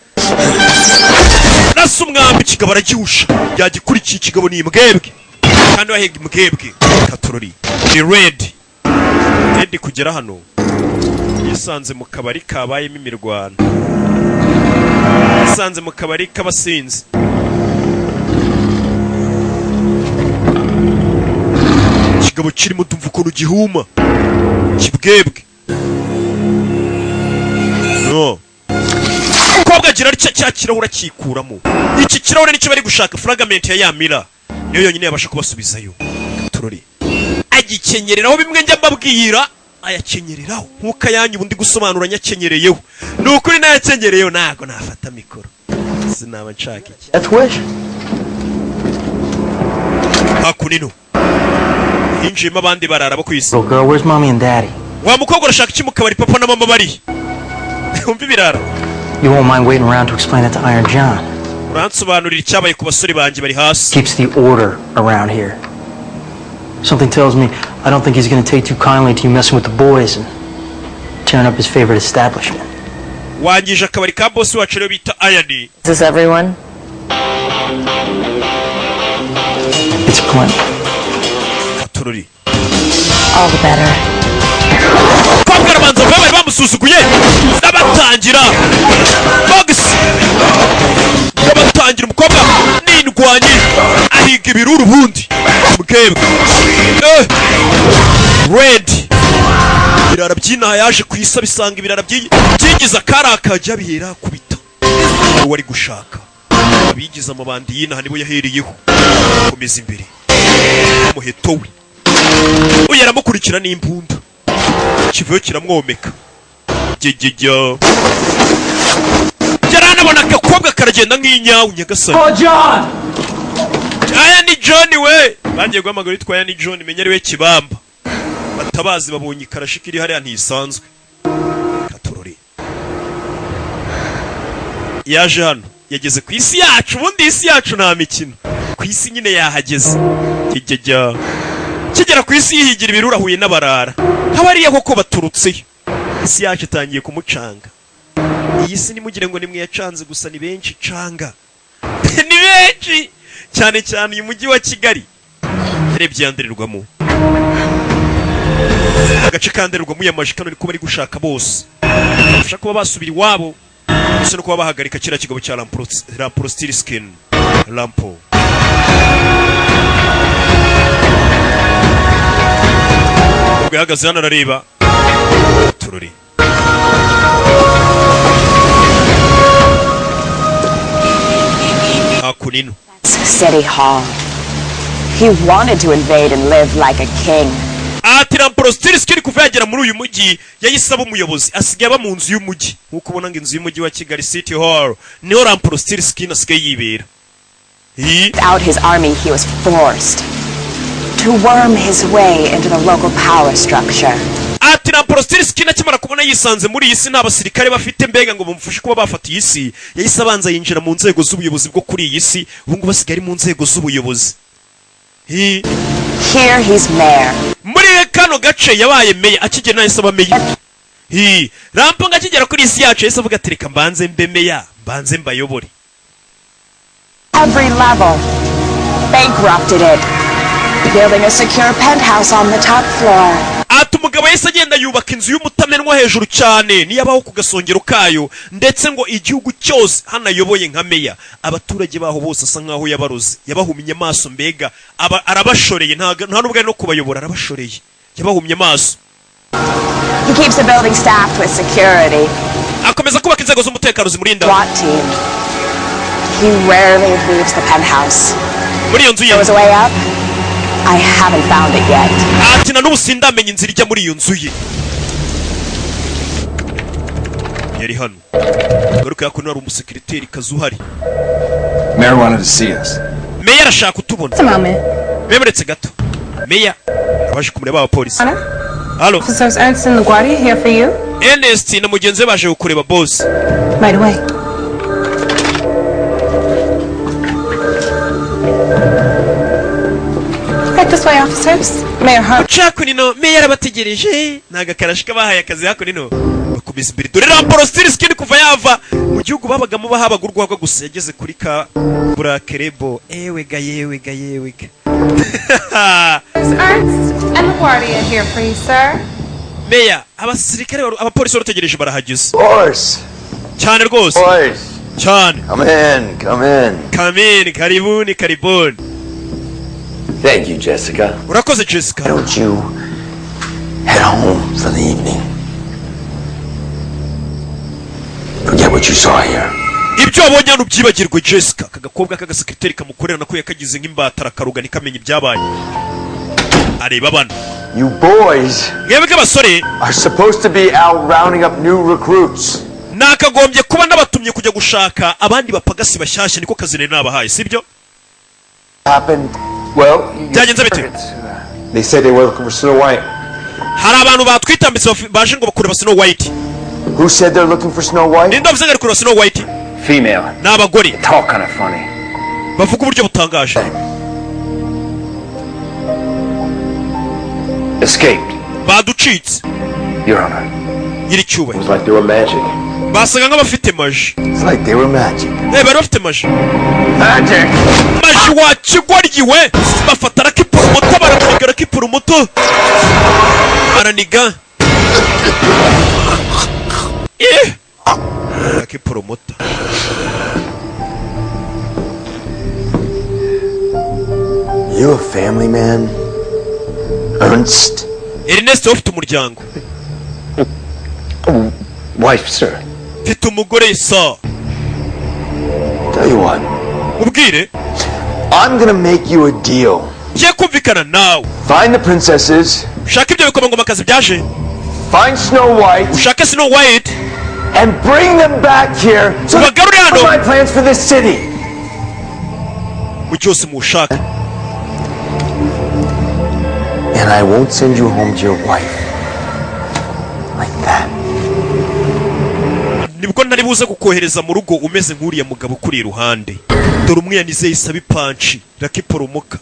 Arasa umwambi, kigabo aragihusha, yagikurikiye. Ikigabo ni imbwebwe kandi wahega imbwebwe. Katurori ni Red. Red kugera hano yisanze mu kabari kabayemo imirwano, yisanze mu kabari k'abasinzi. Ikigabo kirimo, tumva ukuntu gihuma kibwebwe. No umukobwa agira atya, cya kirahure akikuramo. Iki kirahure nicyo bari gushaka, fragment ya ya mirror niyo yonyine yabasha kubasubizayo. Turori agikenyereraho bimwe njya mbabwira, ayakenyereraho nk'uko ayanyu ubundi gusobanura nyakenyereyeho. Ni ukuri nayakenyereyeho, ntago nafata mikoro, sinaba nshaka iki. Death wish? Hakunino hinjiyemo abandi barara bo ku isi. Little girl, where's mommy and daddy? Wa mukobwa, urashaka iki mu kabari? Papa na mama bari? Wumva ibirara. You won't mind waiting around to explain it to Iron John. Uransobanurira icyabaye ku basore banjye bari hasi. Keeps the order around here. Something tells me I don't think he's gonna take too kindly to you messing with the boys and tearing up his favorite establishment. Wangije akabari ka bosi wacu rero bita Iron. Is this everyone? It's plenty. Tururi. All the better. Kobwa arabanza vuba, bari bamusuzuguye. Ndabatangira bogisi, ndabatangira. Umukobwa n'indwanyi, ahiga ibiruru ubundi mbwebwe. Red ibirara by'inaha yaje ku isi abisanga ibirara byigize akari akajya bihera kubita uwo ari gushaka. Abigize amabandi y'inaha nibo yahereyeho. Komeza imbere, umuheto we uyu aramukurikira n'imbunda, kivuyo kiramwomeka gegejya. Yaranabona agakobwa karagenda nk'inyawu, nyagasani. Oh, John! Aya ni John we bagiye guhamagara, witwa aya ni John, menya ari we kibamba. Batabazi babonye ikarashika iri hariya ntisanzwe. Katorore yaje hano, yageze ku isi yacu. Ubundi isi yacu nta mikino ku isi nyine, yahageze kijya kigera ku isi yihigira ibirura, ahuye n'abarara nk'abariya koko baturutseyo. Isi yacu itangiye kumucanga. Iyi si nimugire ngo nimwe yacanze gusa, ni benshi canga, ni benshi cyane cyane uyu mujyi wa Kigali. Yarebye yandererwamo, agace kandererwamo yamaje kano niko bari gushaka bose, bafasha kuba basubira iwabo ndetse no kuba bahagarika kiriya kigabo cya Rumpelstiltskin, Rampo. Ubwo yahagaze hano arareba tururi. Hakunino. City Hall. He wanted to invade and live like a king. Ati Rumpelstiltskin kuva yagera muri uyu mujyi yahise aba umuyobozi, asigaye aba mu nzu y'umujyi, nk'uko ubona ngo inzu y'umujyi wa Kigali, City Hall, niho Rumpelstiltskin asigaye yibera. Hi. Without his army, he was forced to worm his way into the local power structure. Ati Rumpelstiltskin akimara kubona yisanze muri iyi si nta basirikare bafite, mbega ngo bamufashe kuba bafata iyi si, yahise abanza yinjira mu nzego z'ubuyobozi bwo kuri iyi si. Ubu ngubu asigaye ari mu nzego z'ubuyobozi. Hi. Here he's mayor. Muri kano gace yabaye meya, akigera nahise aba meya. Hi. Rampo ngo akigera kuri iyi si yacu yahise avuga ati: "Reka mbanze mbe meya, mbanze mbayobore." Every level. Bankrupted it. Building a secure penthouse on the top floor. Ati umugabo yahise agenda yubaka inzu y'umutamenwa hejuru cyane, niyo abaho ku gasongero kayo, ndetse ngo igihugu cyose hano ayoboye nka meya, abaturage baho bose asa nkaho yabaroze, yabahumye amaso, mbega aba arabashoreye. Nta nubwo ari no kubayobora, arabashoreye, yabahumye amaso. He keeps the building staffed with security. Akomeza kubaka inzego z'umutekano zimurinda. SWAT team. He rarely leaves the penthouse. Muri iyo nzu ye. There was a way up. I haven't found it yet. Ati na n'ubu sindamenya inzira ijya muri iyo nzu ye. Yari hano garuka yakuno, hari umusekiriteri kazi uhari. Mayor wanted to see us. Meya arashaka kutubona. Just a moment. Bemeretse gato, meya abaje kumureba abapolisi. Halo. Officers Ernst and LaGuardia here for you. Ernest na mugenzi we baje kukureba, boss. Right away. Right this way, officers. Mayor Hart. Hakuno meya arabategereje. Ni agakarashi kabahaye akazi hakuno. Bakomeza. Komeza imbere. Dore Rumpelstiltskin kuva yava mu gihugu babagamo bahabaga urwagwa gusa, yageze kuri ka Black Label. Ewe ga, yewe ga, yewe ga. Ernst and LaGuardia here for you, sir. Meya, abasirikare abapolisi barutegereje barahageze. Course. Cyane rwose. Boys. Cyane. Come in, come in. Come in, karibuni, karibuni. Thank you, Jessica. Urakoze, Jessica. Why don't you head home for the evening? Forget what you saw here. Ibyo wabonye hano ubyibagirwe, Jessica. Aka gakobwa k'agasekreteri kamukorera nako yakagize nk'imbata, arakaruga ntikamenya ibyabaye. Areba bano. You boys Mwebwe abasore are supposed to be out rounding up new recruits. Nakagombye kuba nabatumye kujya gushaka abandi bapagasi bashyashya, niko kazi nari nabahaye, sibyo? Happened. Well, Byagenze bite? They said they were looking for Snow White. Hari abantu batwitambitse baje ngo bakureba Snow White. Who said they're looking for Snow White? Ninde wavuze ngo ari kureba Snow White? Female. Ni abagore. Talk kind of funny. Bavuga uburyo butangaje. Escaped. Baducitse. Your Honor. Nyiricyubahiro. It was like they were magic. Basaga nk'abafite magie. It's like they were magic. Eh, bari bafite magie. Magic! Magie wa kigoryi we! Bafata rakiporomoto, baramuniga, rakiporomoto araniga. Eh, rakiporomoto. You a family man? Ernst? Ernest, ufite umuryango? Wife, sir. Mfite umugore, sir. Tell you what. Ubwire. I'm gonna make you a deal. Ngiye kumvikana nawe. Find the princesses. Ushake ibyo bikomangomakazi byaje. Find Snow White. Ushake Snow White. And bring them back here so that Ubagarure hano. my plans for this city. Mu cyose muwushaka. And I won't send you home to your wife. Like that. Nibwo ntari buze kukohereza mu rugo umeze nk'uriya mugabo ukuri iruhande. Dore umwe yanizeye isaba ipanci rakiporomoka.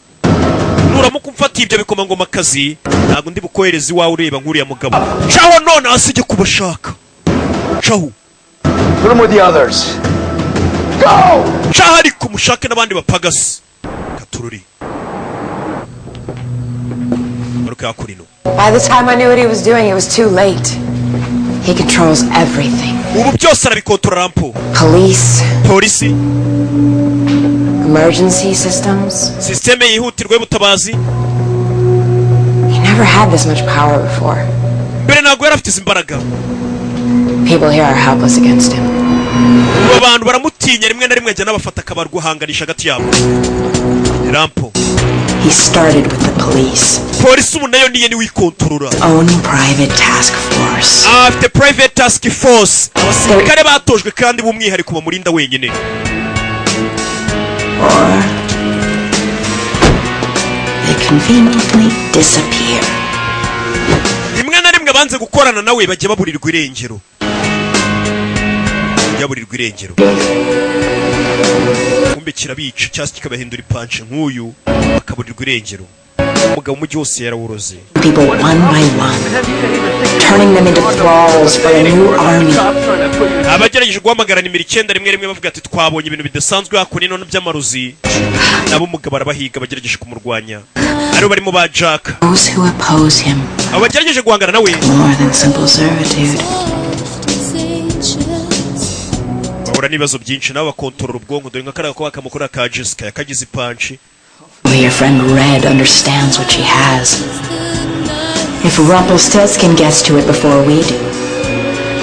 Nuramuka umfatiye ibyo bikomangomakazi, ntabwo ndi bukohereza iwawe ureba nk'uriya mugabo. Caho none hasi, ujye kubashaka, caho. Put them with the others. Go! Caho ariko mushake n'abandi bapagasi katururi garuka hakurino. By the time I knew what he was doing, it was too late. He controls everything. Ubu byose arabikontorora, Rampo. Police, Polisi, emergency systems. Sisiteme yihutirwa y'ubutabazi. He never had this much power before. Mbere ntabwo yari afite izi mbaraga. People here are helpless against him. Ubu abantu baramutinya, rimwe na rimwe ajya n'abafata akabarwahanganisha hagati yabo, Rampo. He started with the police. Polisi ubu nayo niye, niwikontorora. Own private task force. Afite private task force, abasirikare batojwe kandi b'umwihariko bamurinda wenyine. Or they conveniently disappear. Rimwe na rimwe banze gukorana nawe bajya baburirwa irengero, baburirwa irengero. Kumbe kirabica cyangwa se kikabahindura ipanshi nk'uyu, bakaburirwa irengero. Umugabo umujyi wose yarawuroze. People one by one, turning them into thralls for a new army. Abagerageje guhamagara nimero 911 bavuga ati twabonye ibintu bidasanzwe hakuno ino by'amarozi, nabo umugabo arabahiga. Bagerageje kumurwanya aribo barimo ba Jack. Those who oppose him, Abo bagerageje guhangana nawe more than simple servitude. bahura n'ibibazo byinshi. Nabo bakontorora ubwonko. Dore nka kariya ko kamukorera ka Jessica yakagize ipanshi. Well, your friend Red understands what she has. If Rumpelstiltskin gets to it before we do,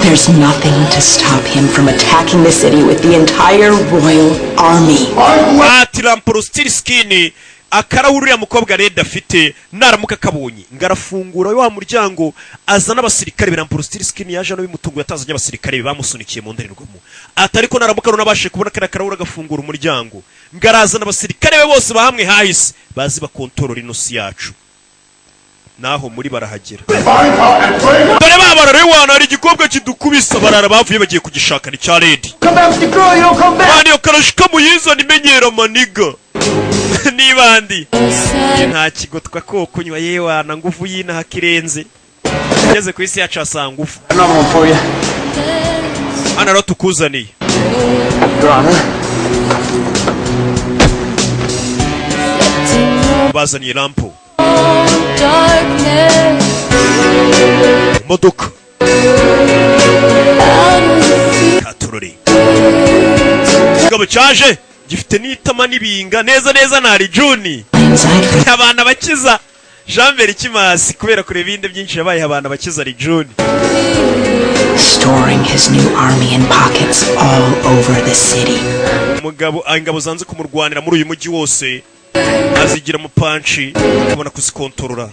there's nothing to stop him from attacking the city with the entire royal army. Ati Rumpelstiltskin akarahuri uriya mukobwa Red afite, naramuka akabonye ngo arafungura wa muryango azana abasirikare be. Rumpelstiltskin yaje hano bimutunguye, atazanye abasirikare be, bamusunikiye mu ndorerwamo. Ati ariko naramuka runabashe kubona kariya karahuri agafungura umuryango, ngo arazana abasirikare be bose bahamwe hahise bazi bakontorora inosi yacu. Naho muri barahagera. Dore ba barara wana, hari igikobwa kidukubisa barara bavuye bagiye kugishaka, ni cya Red. Come back with the girl, you don't come back! Mani, iyo karashika muyizana imenyera maniga nibandi nta kigotwa ko kunywa yewana ngufu y'inaha kirenze. Ugeze ku isi yacu hasanga ngufu. Another one for you. Hano rero tukuzaniye. Your Honor. Bazaniye Rampo imodoka katurori. Ikigabo cyaje gifite n'itama n'ibinga neza neza na Juni. Abantu bakiza Jean Berikimasi kubera kureba ibindi byinshi yabaye abantu bakiza Juni. Storing his new army in pockets all over the city. Umugabo ingabo zanze kumurwanira muri uyu mujyi wose azigira mu panci akabona kuzikontorora.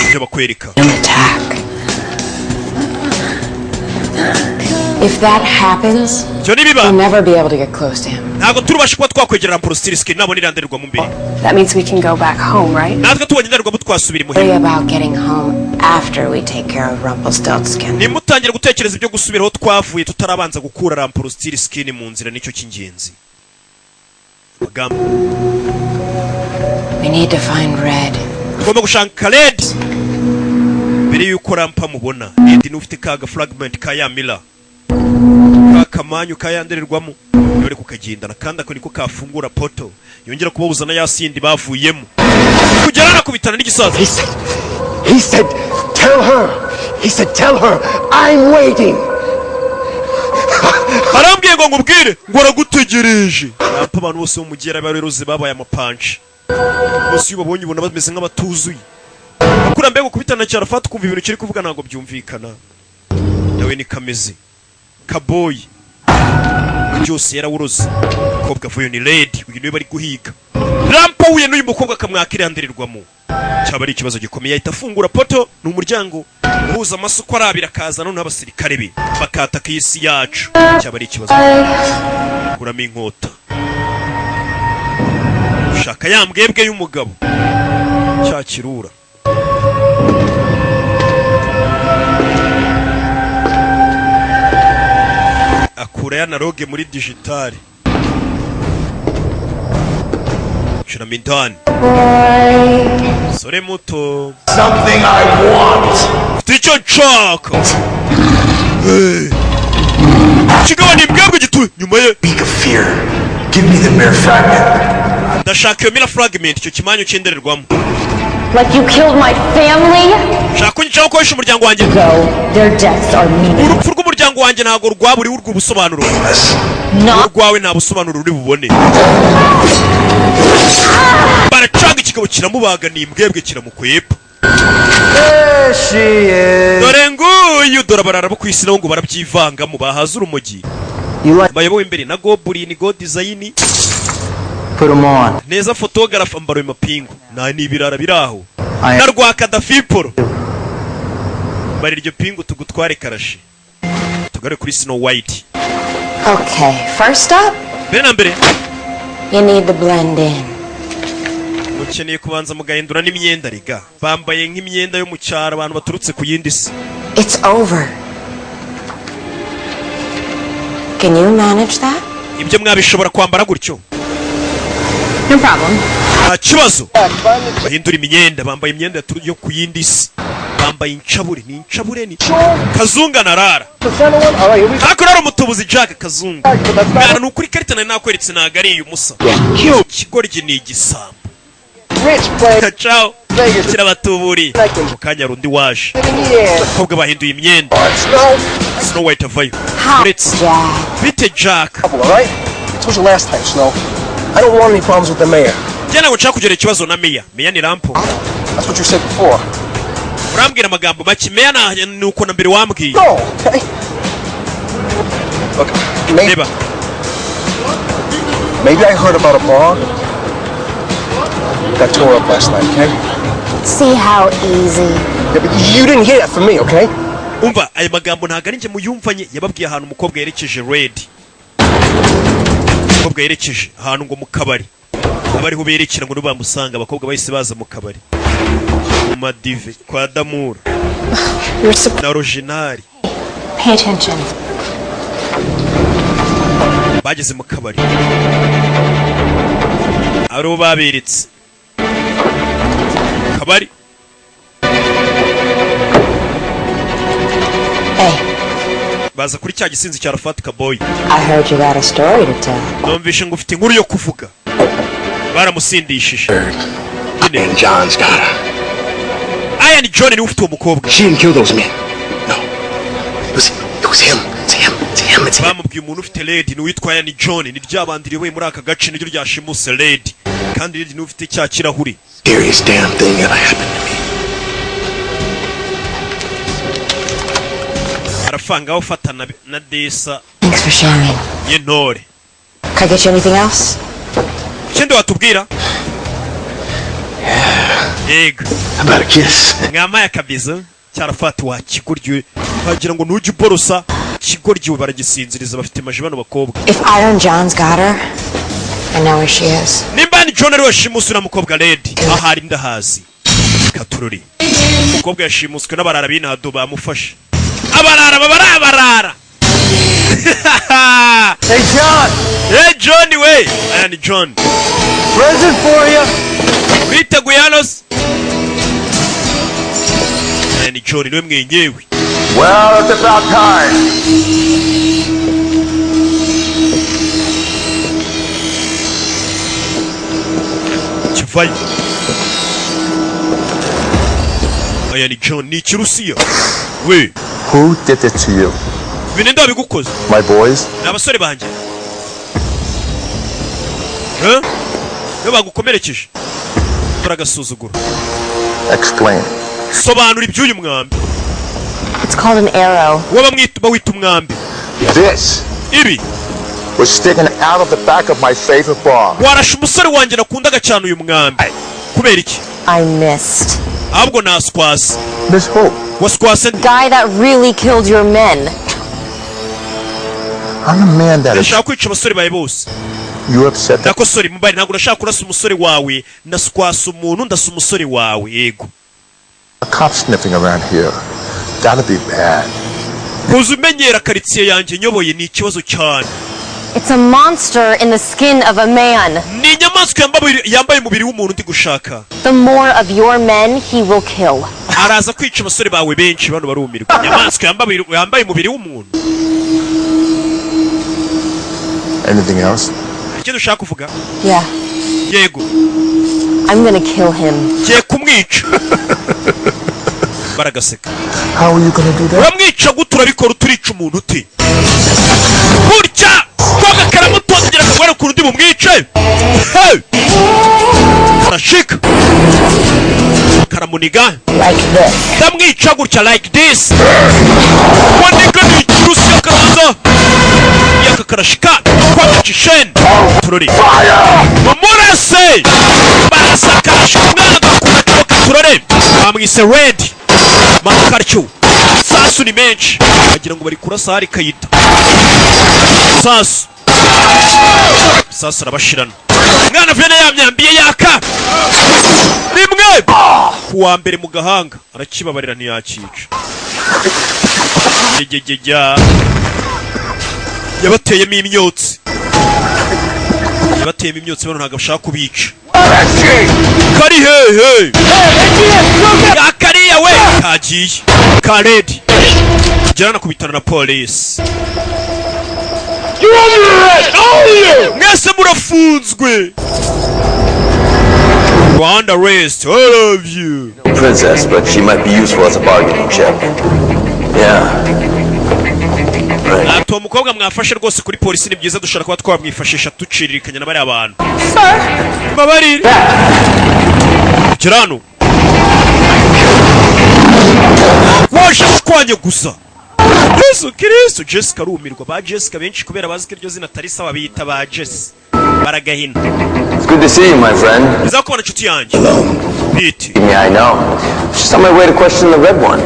Ibyo bakwereka. Attack. If that happens, Ibyo nibiba, we'll never be able to get close to him. ntabwo turubasha kuba twakwegerera Rumpelstiltskin nabona iriya ndorerwamo imbere. That means we can go back home, right? Natwe tubonye indorerwamo twasubira Worry imuhira. about getting home after we take care of Rumpelstiltskin. Nimutangire gutekereza ibyo gusubira aho twavuye tutarabanza gukura Rumpelstiltskin mu nzira, nicyo cy'ingenzi. Amagambo. We need to find Red. Tugomba gushaka Red mbere y'uko Rampa mubona. Red ni ufite ka fragment ka ya mirror, ka kamanyu ka ya ndorerwamo, dore kukagendana kandi ako niko kafungura portal yongera kubabuza na ya sindi bavuyemo kugera nakubitana n'igisaza. He said, tell her. He said, tell her, I'm waiting. Arambwiye ngo nkubwire ngo aragutegereje. Rampa abantu bose bo mu mujyi yarabareroze babaye amapanci bose, iyo ubabonye ubona bameze nk'abatuzuye. Akura mbega ukubitana cyane afata ukumva ibintu kiri kuvuga ntabwo byumvikana. Nawe ni kameze kaboyi byose yarawuroze. Umukobwa avuye ni Red, uyu niwe bari guhiga. Rampa huye n'uyu mukobwa akamwaka irandirirwamo, cyaba ari ikibazo gikomeye. Ahita afungura portal, ni umuryango uhuza amasoko arabira, akaza noneho abasirikare be bakataka iyi si yacu, cyaba ari ikibazo. Kuramo inkota ushaka ya mbwebwe y'umugabo cya kirura. Akura ya analogue muri digital, shiramo indani. Sore muto. Something I want. Mfite icyo nshaka. Hey. Kigabo ni imbwebwe gituye nyuma ye. Fear. Give me the mirror fragment. Ndashaka iyo mirror fragment, icyo kimanyu cy'indorerwamo. Like you killed my family? Shaka kunyicaho ukoresha umuryango wanjye. Go. Their deaths are meaningless. Urupfu rw'umuryango wanjye ntabwo rwaburiwe urwo ubusobanuro, urwawe nta busobanuro uri bubone. Baracanga ikigabo kiramubaga, ni imbwebwe kiramukwepa. Dore nguyu, dore abarara bo ku isi nabo ngo barabyivangamo, bahaza urumogi bayobowe imbere na Goblin go design. Put 'em on. Neza photographe ambara ayo mapingu nta ni ibirara biri aho na rwa Kadafiporo bari iryo pingu tugutware karashi tugare kuri Snow White. Okay, first up, Mbere na mbere, you need to blend in. mukeneye kubanza mugahindura n'imyenda. Riga bambaye nk'imyenda yo mu cyaro, abantu baturutse ku yindi si. It's over. Can you manage that? Ibyo mwabishobora kwambara gutyo? No problem. Nta kibazo. Bahindura imyenda, bambaye imyenda yo ku yindi si, bambaye incabure, ni incabure ni Kazunga na rara hakuno hari umutubuzi Jack Kazungu. Mwana, ni ukuri ikarita nari nakweretse ntabwo ari iyi umusa. Ikigoryi ni igisambo. Ciao kirabatuburiye. Mu kanya hari undi waje. Abakobwa bahinduye imyenda, Snow White avayo. Uretse bite, Jack? All right? I told you last time, Snow. I don't want any problems with the mayor. Njye ntabwo nshaka kugira ikibazo na meya. Meya ni Rampo. That's what you said before. Urambwira amagambo make. Meya ni uko na mbere wambwiye. No, okay? Look, maybe, Reba. maybe I heard about a bar that tore up last night, okay? See how easy. Yeah, but you didn't hear that from me, okay? Umva, aya magambo ntabwo ari njye muyumvanye. Yababwiye ahantu umukobwa yerekeje. Red, umukobwa yerekeje ahantu ngo mu kabari aba ariho berekera ngo nibamusanga. Abakobwa bahise baza mu kabari mu madive kwa Damura na original. Pay attention. Bageze mu kabari aribo baberetse kabari. Baza kuri cya gisinzi cya Rafati Kaboyi. I heard you got a story to tell. Numvishe ngo ufite inkuru yo kuvuga. Baramusindishije. And John's got her. Ian John niwe ufite uwo mukobwa. She didn't kill those men. No. It was him. It's him. It's him. It's him. Bamubwiye umuntu ufite Red ni uwitwa Ian John, ni ryabandi riyoboye muri aka gace, niryo ryashimuse Red, kandi Red niwe ufite cya kirahuri. Scariest damn thing ever happened to me. Arafanga aho ufata na desa. Thanks for sharing. Y'intore. Can I get you anything else? Ikindi watubwira? Yego. How about a kiss? Mwamaye akabizo cyarafati wa kigoryi, wagira ngo ntujye uborosa kigoryi. Baragisinziriza, bafite maji bano bakobwa. If Iron John's got her, I know where she is. Nimba ni John ari washimuswe na mukobwa Red, ahari ndahazi. Katururi, umukobwa yashimuswe n'abarara b'inado, bamufashe abarara baba ari abarara. Hey, John! Hey John we, aya ni John. Present for you! Witeguye hano se? Aya ni John niwe mwenyewe. Well, it's about time. Kivayo, aya ni John, ni ikirusiya we. Who did it to you? Ibi ninde wabigukoze? My boys? Ni abasore banjye. Eh? Iyo bagukomerekeje turagasuzugura. Explain. Sobanura iby'uyu mwambi. It's called an arrow. Uwo bamwita bawita umwambi. This Ibi was sticking out of the back of my favorite bar. Warashe umusore wanjye nakundaga cyane uyu mwambi kubera iki? I missed. Ahubwo naswase. Miss who? Waswase nde? Guy that really killed your men. I'm the man that is. Ndashaka kwica abasore bawe bose. You upset that Ndako sorry mubari, ntabwo urashaka kurasa umusore wawe. Naswasa umuntu, ndasa umusore wawe, yego. A cop sniffing around here. That'd be bad. Kuza umenyera karitsiye yanjye nyoboye ni ikibazo cyane. It's a monster in the skin of a man. Ni inyamaswa yambaye umubiri w'umuntu ndi gushaka. The more of your men he will kill. Araza kwica abasore bawe benshi. Bano barumirwa, inyamaswa yambaye umubiri w'umuntu. Anything else? Ikindi ushaka kuvuga? Yeah. Yego. I'm gonna kill him. Ngiye kumwica. Baragaseka. How are you gonna do that? Uramwica gute? Urabikora uturica umuntu ute? Gutya koga karamutondagira akagwara ukuntu undi bumwice. Hey! Karashika karamuniga. Like this. Ndamwica gutya, like this. Waniga ni ikirusiya, karaza yaka karashika kwagacisheni turori mumurase. Barasa, karashika umwana agakura coka turore. Bamwise Red makaryo. Sasu ni menshi, bagira ngo bari kurasa hari kayita. Sasu sasu arabashirana. Umwana avuye na ya myambi ye yaka rimwe kuwa mbere mu gahanga, arakibabarira ntiyakica. Jya yabateyemo imyotsi, yabateyemo imyotsi. Bano ntabwo bashaka kubica. Kari hehe yakariya we kagiye ka Red kugera nakubitana na polisi. Mwese murafunzwe, Rwanda arrest all of you. Princess, but she might be useful as a bargaining chip. Yeah. Right. Ati uwo mukobwa mwafashe rwose kuri polisi ni byiza, dushobora kuba twamwifashisha duciririkanya na bariya bantu. Mbabarire, gera hano waje ushwanye gusa. Yesu Kristo! Jessica arumirwa. Ba Jessica benshi kubera bazi ko iryo zina atari sawa biyita ba Jesse, baragahina. It's good to see you, my friend. Biza kubona inshuti yanjye biti. Yeah, I know. She's on my way to question the red one.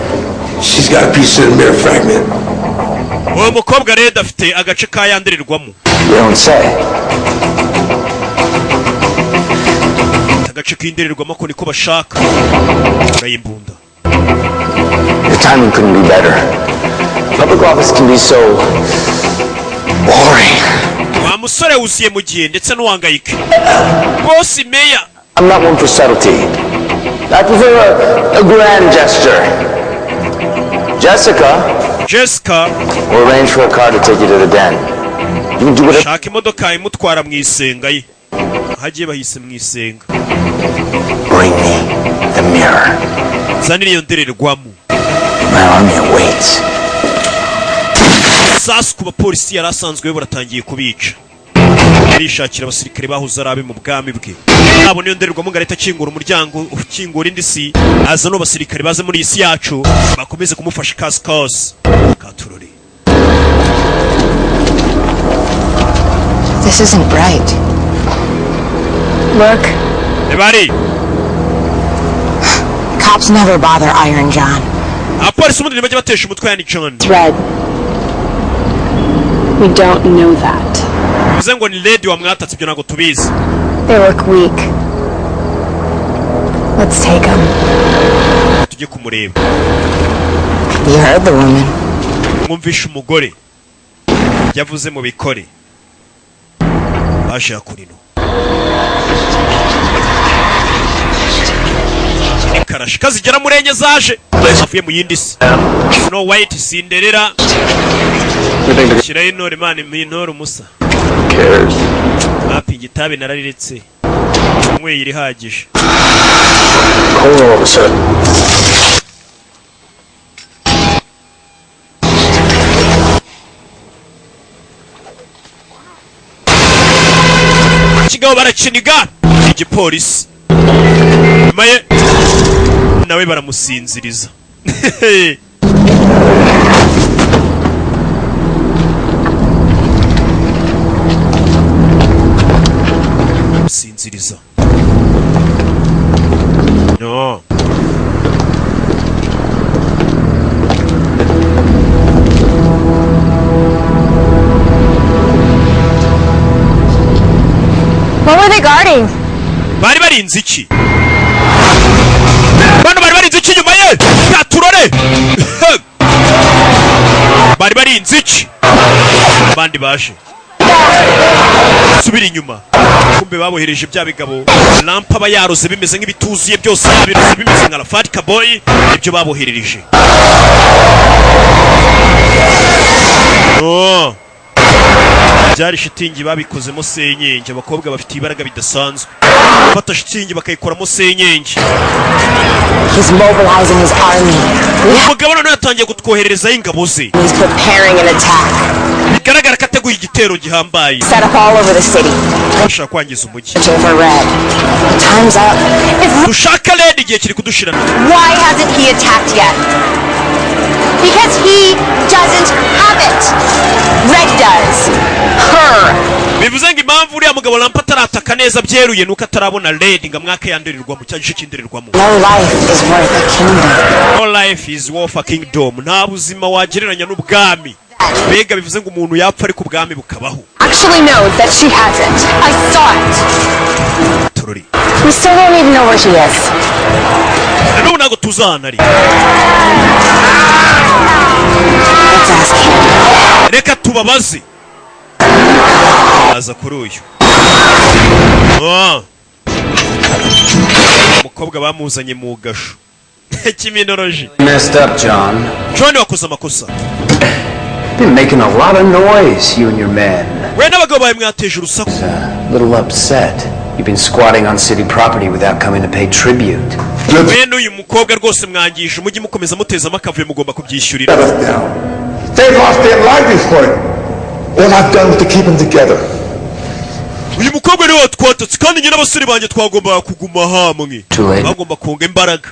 She's got a piece of the mirror fragment. Uwo mukobwa rero afite agace ka yandirirwamo. You don't say. Afite agace k'indirirwamo, ko niko bashaka urayimbunda. The timing couldn't be better. Public office can be so boring. Wa musore wuzuye mu gihe ndetse n'uwangayike bosi meya. I'm not one for subtlety. I prefer a grand gesture. Jessica, Jessica, we'll arrange for a car to take you to the den. You can do whatever. Shaka imodoka imutwara mu isenga ye. Aho agiye bahise mu isenga. Bring me the mirror. Zanira iyo ndorerwamo. My army awaits. Sasu ku bapolisi yari asanzwe buratangiye kubica, arishakira abasirikare bahoze ari abe mu bwami bwe. Nabona iyo ndorerwamo ngo arahita akingura umuryango ukingura indi si, aza no basirikare baze muri iyi si yacu bakomeze kumufasha kasi kose katurori. This isn't right. Look, Bari cops never bother Iron John. Abapolisi ubundi ntibajya batesha umutwe yani John. It's Red. We don't know that. Bivuze ngo ni Red wamwatatse, ibyo ntabwo tubizi. They look weak. Let's take them. Tujye kumureba. You heard the woman. Mwumvishe umugore yavuze mu bikore baje kurino ikarashika zigera muri enye zaje avuye mu yindi si, Snow White, Cinderella. Shyiraho intore, Imana impa intore umusa. Bapinga itabi narariretse, nyweye irihagije. Cold all of a sudden. Kigabo barakiniga igipolisi nyuma ye nawe baramusinziriza. Musinziriza no. What were they guarding? Bari barinze iki? Bano bari barinze iki nyuma ye? Gaturore, bari barinze iki? Abandi baje subira inyuma, kumbe babohereje bya bigabo lampa aba yaroze bimeze nk'ibituzuye byose, yabiroze bimeze nka rafati kaboyi ibyo baboherereje. Oh. Byari shitingi babikozemo senyenge. Abakobwa bafite ibaraga bidasanzwe, bafata shitingi bakayikoramo senyenge. He's mobilizing his army. Umugabo noneho yatangiye kutwohererezaho ingabo ze. He's preparing an attack. Bigaragara ko ateguye igitero gihambaye. Set up all over the city. Bashaka kwangiza umujyi. Searching for Red. The time's up. If Dushaka Red, igihe kiri kudushirana. Why hasn't he attacked yet? Because he doesn't have it. Red does. Her. Bivuze ngo impamvu uriya mugabo Lampa atarataka neza byeruye nuko atarabona Red ngo amwake yandirirwamo cya gice cy'indirirwamo. No life is worth a kingdom. No life is worth a kingdom. Nta buzima wagereranya n'ubwami. Mbega bivuze ngo umuntu yapfa ariko ubwami bukabaho. Actually knows that she has it. I saw it. Turori. We still don't even know where she is. Na n'ubu ntabwo tuzi ahantu ari. Let's ask him. Reka tubabaze. Aza kuri uyu. Ah. Umukobwa bamuzanye mu gasho kiminoroji. Messed up, John. John, wakoze amakosa. Been making a lot of noise, you and your men. We n'abagabo bawe mwateje urusaku. A little upset. You've been squatting on city property without coming to pay tribute. We n'uyu mukobwa rwose mwangije umujyi, mukomeza mutezamo akavuyo, mugomba kubyishyurira. Let us down. They lost their livelihood. All I've done was to keep them together. Uyu mukobwa niwe watwatatse, kandi njye n'abasore banjye twagombaga kuguma hamwe. Too late. Bagomba kunga imbaraga.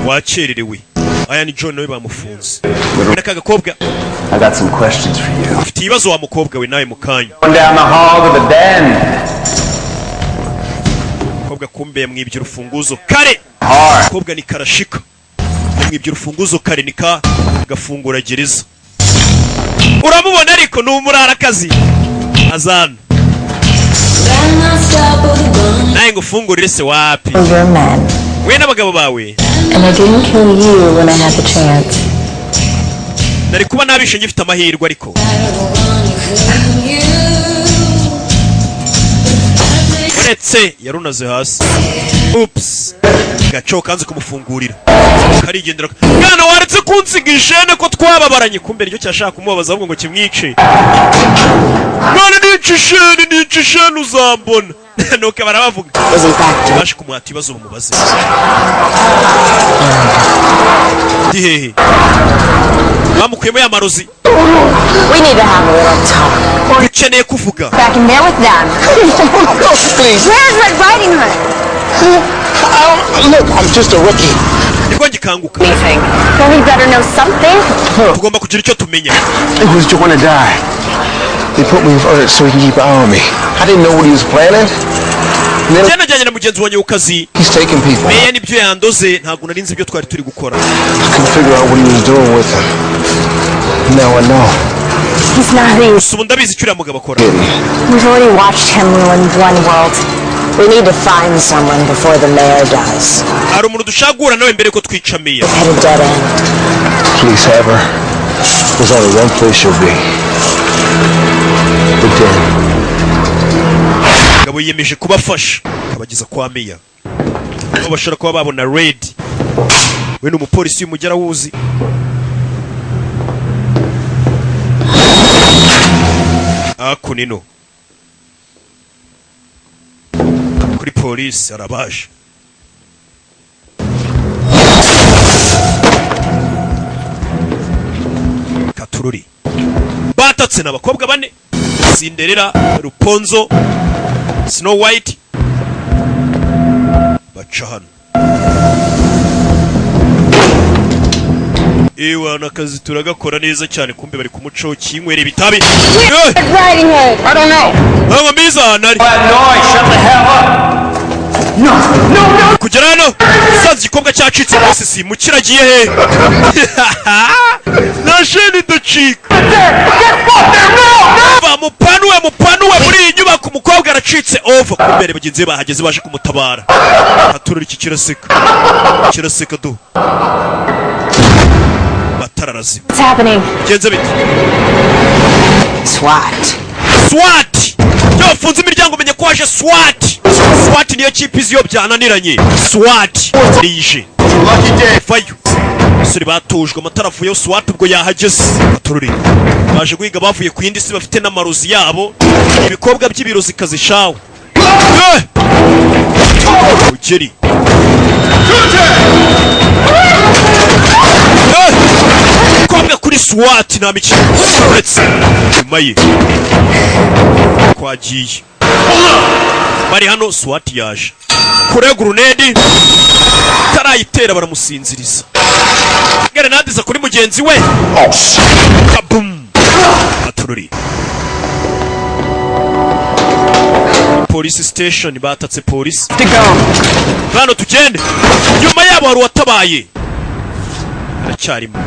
Wakererewe. Aya ni John, nawe bamufunze n'aka gakobwa. I got some questions for you. Ufite ibibazo wa mukobwa we nawe mu kanya. Going down the hall to the den. Umukobwa kumbe yamwibye urufunguzo kare. Umukobwa ni karashika, yamwibye urufunguzo kare, ni ka gafungura gereza. Uramubona ariko ni umurarakazi azana nawe ngo ufungurire se wapi. Your men. We n'abagabo bawe. And I didn't kill you when I had the chance. Nari kuba nabishe ngifite amahirwe, ariko Ndetse yarunaze hasi. Ups, gaco kanze kumufungurira, karigendera. Mwana, waretse kunsiga ishene ko twababaranye? Kumbe nicyo cyashaka kumubabaza, ahubwo ngo kimwice. Mwana, nica ishene, nica ishene, uzambona. Nuko barabavuga, baje kumuhata ibibazo, bamubaze: ndi hehe? Bamukuyemo ya marozi. We need to have a little talk. Dukeneye kuvuga. Back in there with them. Please. Where's Red Riding Hood? Look, I'm just a rookie. Nibwo ngikanguka. Anything. Well, we better know something. Tugomba kugira icyo tumenya. It was join or die. They put me with Earth so he can keep an eye on me. I didn't know what he was planning. And then Njye najyanye na mugenzi wanjye ku kazi. he's taking people. Meya nibyo yandoze, ntabwo nari nzi ibyo twari turi gukora. I couldn't figure out what he was doing with them. Now I know. He's not in. Gusa ubu ndabizi icyo uriya mugabo akora. We've already watched him ruin one world. We need to find someone before the mayor does. Hari umuntu dushaka guhura nawe mbere ko twica meya. Hit a dead end. Police have her. There's only one place she'll be. The den. Mugabo yiyemeje kubafasha, akabageza kwa meya, aho bashobora kuba babona Red. We ni umupolisi w'umujyi, arawuzi. Hakuno kuri polisi arabaje. Katururi batatse ni abakobwa bane: Cinderella, Rapunzel, Snow White. Baca hano. Ewana, akazi turagakora neza cyane. Kumbe bari kumucaho kinywera ibitabi. Eh! Red Riding Hood. I don't know. Ntabwo mbizi ahantu ari. Noise, shut the hell up! No, no, no! Kugera hano sanze igikobwa cyacitse rwose. Simukira, agiye he? Na sheni idacika. Va, mupanuwe, mupanuwe muri iyi nyubako, umukobwa aracitse. Ova kumbere bagenzi be bahageze, baje kumutabara. Aturura iki, kiraseka, kiraseka du. Matara arazima. What's happening? Genze bite? SWAT. SWAT! Iyo wafunze imiryango umenye ko waje SWAT. SWAT niyo kipe izi iyo byananiranye. SWAT nije vayo. Abasore batujwe, amatara avuyeho, SWAT ubwo yahageze. Batururi baje guhiga, bavuye ku yindi si, bafite n'amarozi yabo, ibikobwa by'ibirozi kazi shawe. Eh! Ugeri. Eh! Kobwa kuri SWAT nta mikino. Uretse nyuma ye twagiye bari hano, SWAT yaje kure, grenade tarayitera, baramusinziriza. Grenade iza kuri mugenzi we, kabum. Atururi police station, batatse polisi. Hano tugende. Nyuma yabo hari uwatabaye, aracyarimo,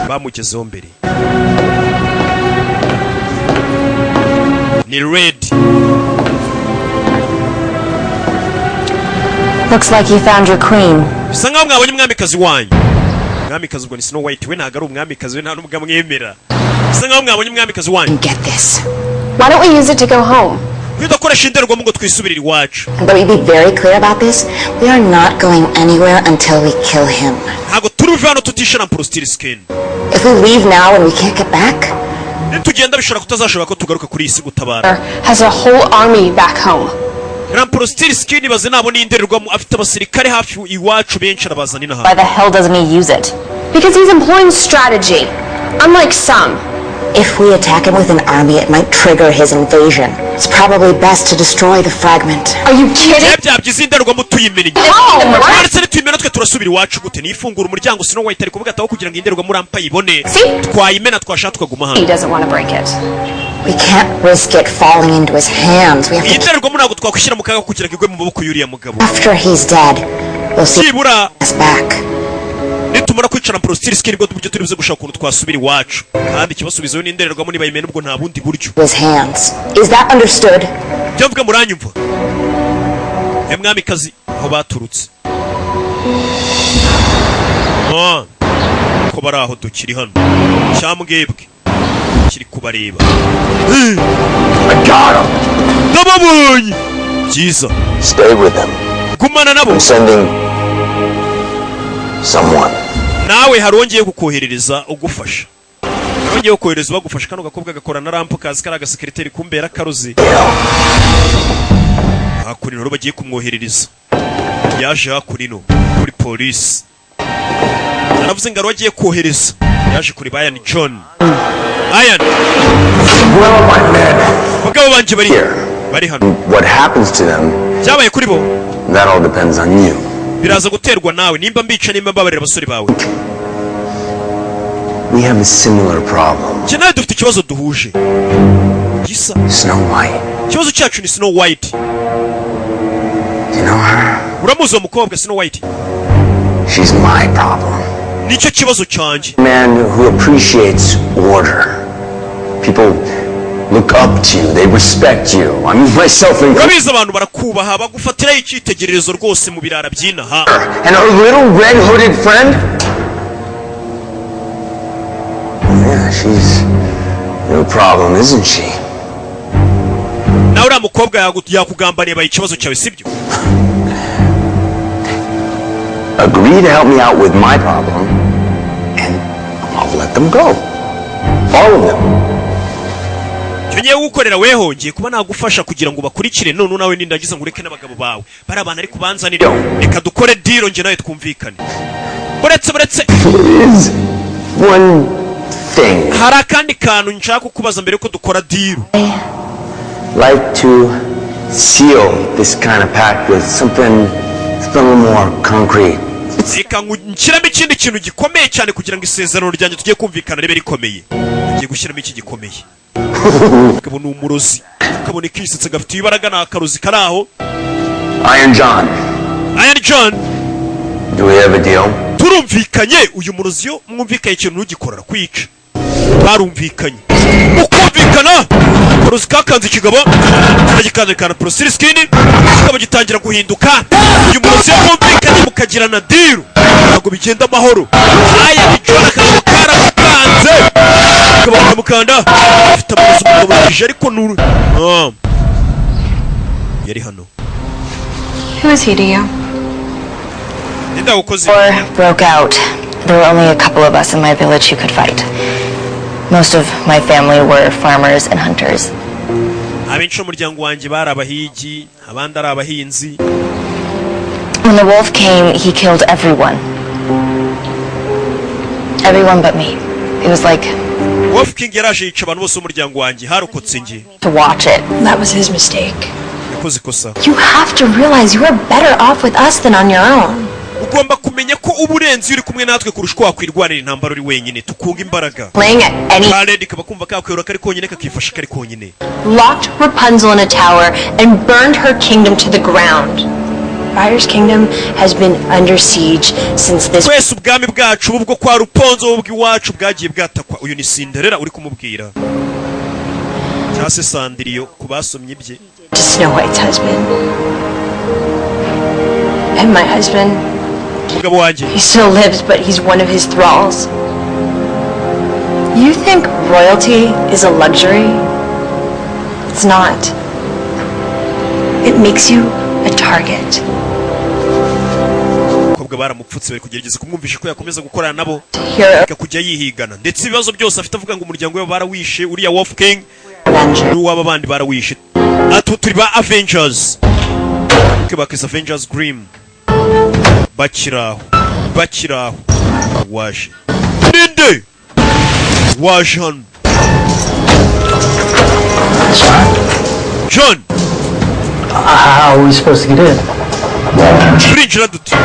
bamugezeho mbere, ni Red. Looks like you found your queen. Bisa nkaho mwabonye umwamikazi wanyu. Umwamikazi ubwo ni Snow White. We ntabwo ari umwamikazi, we nta n'ubwo amwemera. Bisa nkaho mwabonye umwamikazi wanyu. Get this. Why don't we use it to go home? Iyo udakoresha indorerwamo ngo twisubirire iwacu. But we be very clear about this. We are not going anywhere until we kill him. Ntabwo turi buve hano tutishe na Skin. If we leave now and we can't get back, Nitugenda bishobora kutazashobora ko tugaruka kuri iyi si gutabara. Has a whole army back home. Skin baze nabona indorerwamo, afite abasirikare hafi iwacu benshi, arabazana inaha. Why the hell doesn't he use it? Because he's employing strategy. Unlike some. If we attack him with an army, it might trigger his invasion. It's probably best to destroy the fragment. Are you kidding? Byaba byabyiza indorerwamo tuyimennye. Home! Ndetse nituyimena twe turasubira iwacu gute? Nifungura umuryango. Snow White ari kuvuga ati aho kugira ngo indorerwamo urampa ayibone, twayimena, twashaka tukaguma He hano. doesn't want to break it. We can't risk it falling into his hands. We have Iyi to. ndorerwamo ntabwo twakwishyira mu kaga kugira ngo igwe mu maboko y'uriya mugabo. After he's dead, we'll see Byibura us back. nitumara kwicara Skin, nibwo buryo turi buze gushaka ukuntu twasubira iwacu, kandi ikibasubizayo ni indorerwamo. Nibayimena ubwo nta bundi buryo. His hands. Is that understood? Ibyo mvuga muranyumva? E mwamikazi, aho baturutse. Ah, ko bari aho dukiri hano, cyambwebwe kiri kubareba. Ndababonye. Byiza. Stay with them. Gumana nabo. I'm sending someone. Nawe hari uwongeye kukoherereza ugufasha, hari uwongeye kukohereza ubagufasha. Kano gakobwa gakora na rampo kazi kari agasekereteri kumbera karuzi hakuno. Rero bagiye kumwoherereza, yaje hakuno kuri polisi, aravuze ngo hari uwo agiye kohereza. Yaje kuri Ian John. Ian, bagabo banjye bari hano. What happens to them, Byabaye kuri bo, that all depends on you. biraza guterwa nawe, nimba mbica, nimba mbabarira abasore bawe. We have a similar problem. Njye nawe dufite ikibazo duhuje gisa. Snow White. Ikibazo cyacu ni Snow White. You know her? Uramuzi uwo mukobwa Snow White? She's my problem. Nicyo kibazo cyanjye. Man who appreciates order. People look up to you, they respect you. I mean, myself included. Urabizi, abantu barakubaha, bagufatiraho icyitegererezo rwose mu birara by'inaha. And her little red hooded friend? Yeah, she's no problem, isn't she? Nawe uriya mukobwa yakugambaniye, abaye ikibazo cyawe, sibyo? Agree to help me out with my problem, and I'll let them go. All of them. Icyo ngiye gukorera weho, ngiye kuba nagufasha kugira ngo bakurikire. None nawe nindagiza ngo ureke n'abagabo bawe bari abantu, ariko ubanzanire. Reka dukore deal, njye nawe twumvikane. Buretse, buretse. Is one thing. Hari akandi kantu nshaka kukubaza mbere yuko dukora deal. Like to seal this kind of pact with something a little more concrete. Reka nshyiramo ikindi kintu gikomeye cyane kugira ngo isezerano ryanjye tugiye kumvikana ribe rikomeye. Ngiye gushyiramo iki gikomeye. Ukabona umurozi, ukabona ikisetse gafite ibaraga, ni akarozi kari aho. Iron John, Iron John. do we have a deal? Turumvikanye? Uyu murozi iyo mwumvikanye ikintu ntugikorera kwica. Barumvikanye, mukumvikana akarozi kakanze ikigabo, karagikanze kana porosirisikini, kikaba gitangira guhinduka. Uyu murozi iyo mwumvikanye mukagirana deal, ntabwo bigenda amahoro. Iron John, akagabo karamukanze, kikaba karamukanda. Afite amarozi umugabo yije, ariko nuru. Ah. Yari hano. Who is he to you? Ninde wagukoze? War broke out. There were only a couple of us in my village who could fight. Most of my family were farmers and hunters. Abenshi b'umuryango wanjye bari abahigi, abandi ari abahinzi. When the wolf came, he killed everyone. Everyone but me. It was like Wolf King yaraje yica abantu bose b'umuryango wanjye, harokotse njye. to watch it. That was his mistake. Yakoze ikosa. You have to realize you are better off with us than on your own. Ugomba kumenya ko uba urenze iyo uri kumwe natwe kurusha uko wakwirwanira intambara uri wenyine, tukunga imbaraga. Playing at any Ka kaba kumva kakwirura kari konyine, kakifasha kari konyine. Locked Rapunzel in a tower and burned her kingdom to the ground. Ryder's kingdom has been under siege since this Twese ubwami bwacu ubu bwo kwa Ruponzo bw'iwacu bwagiye bwatakwa. Uyu ni Cinderella uri kumubwira, cyangwa se Sandiriyo ku basomye ibye. to Snow White's husband. And my husband, Umugabo wanjye, he still lives, but he's one of his thralls. You think royalty is a luxury? It's not. It makes you a target. Umukobwa baramupfutse, bari kugerageza kumwumvisha ko yakomeza gukorana nabo, Hero. reka kujya yihigana. Ndetse ibibazo byose afite, avuga ngo umuryango we barawishe, uriya Wolf King n'uwaba bandi barawishe. Atu turi ba Avengers, bakise Avengers Grimm. Bakiraho, bakiraho, waje ninde? Waje hano John. How are we supposed to get in? Turinjira dute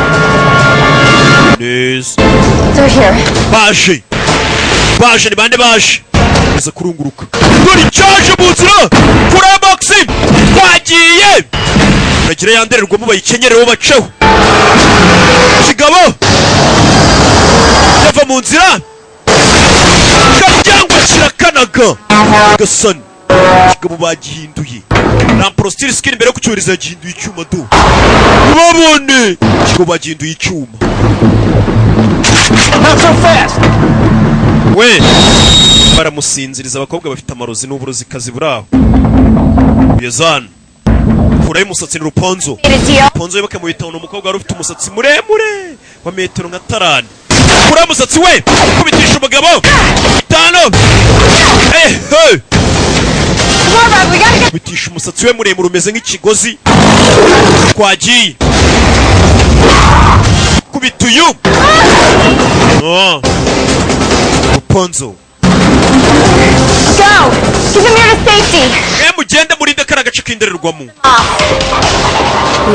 neza? They're here. Baje, baje ni bande? Baje baza kurunguruka. Dore icyaje mu nzira kuri boxi, twagiye uragira ya ndorerwamo bayikenyereho baceho. Kigabo yava mu nzira, karyango kirakanaga gasani. Kigabo bagihinduye ramporositiri sikini mbere yo kucyohereza, yagihinduye icyuma. Do babone, kigabo bagihinduye icyuma. Not so fast! We baramusinziriza. Abakobwa bafite amarozi n'uburozikazi buri aho. Yezani Kurayo umusatsi, ni Rapunzel. Made a deal. Rapunzel, wibuke mu bitabo, ni umukobwa wari ufite umusatsi muremure wa metero nka tarani. Kurayo umusatsi we, kubitisha umugabo itanu. Eh, hey! Come on, Red, we gotta get. Kubitisha umusatsi we muremure umeze nk'ikigozi. Twagiye kubita uyu. Oh. Rapunzel. Go! Get the mirror to safety. Mwe mugende murinde kariya gace k'indorerwamo.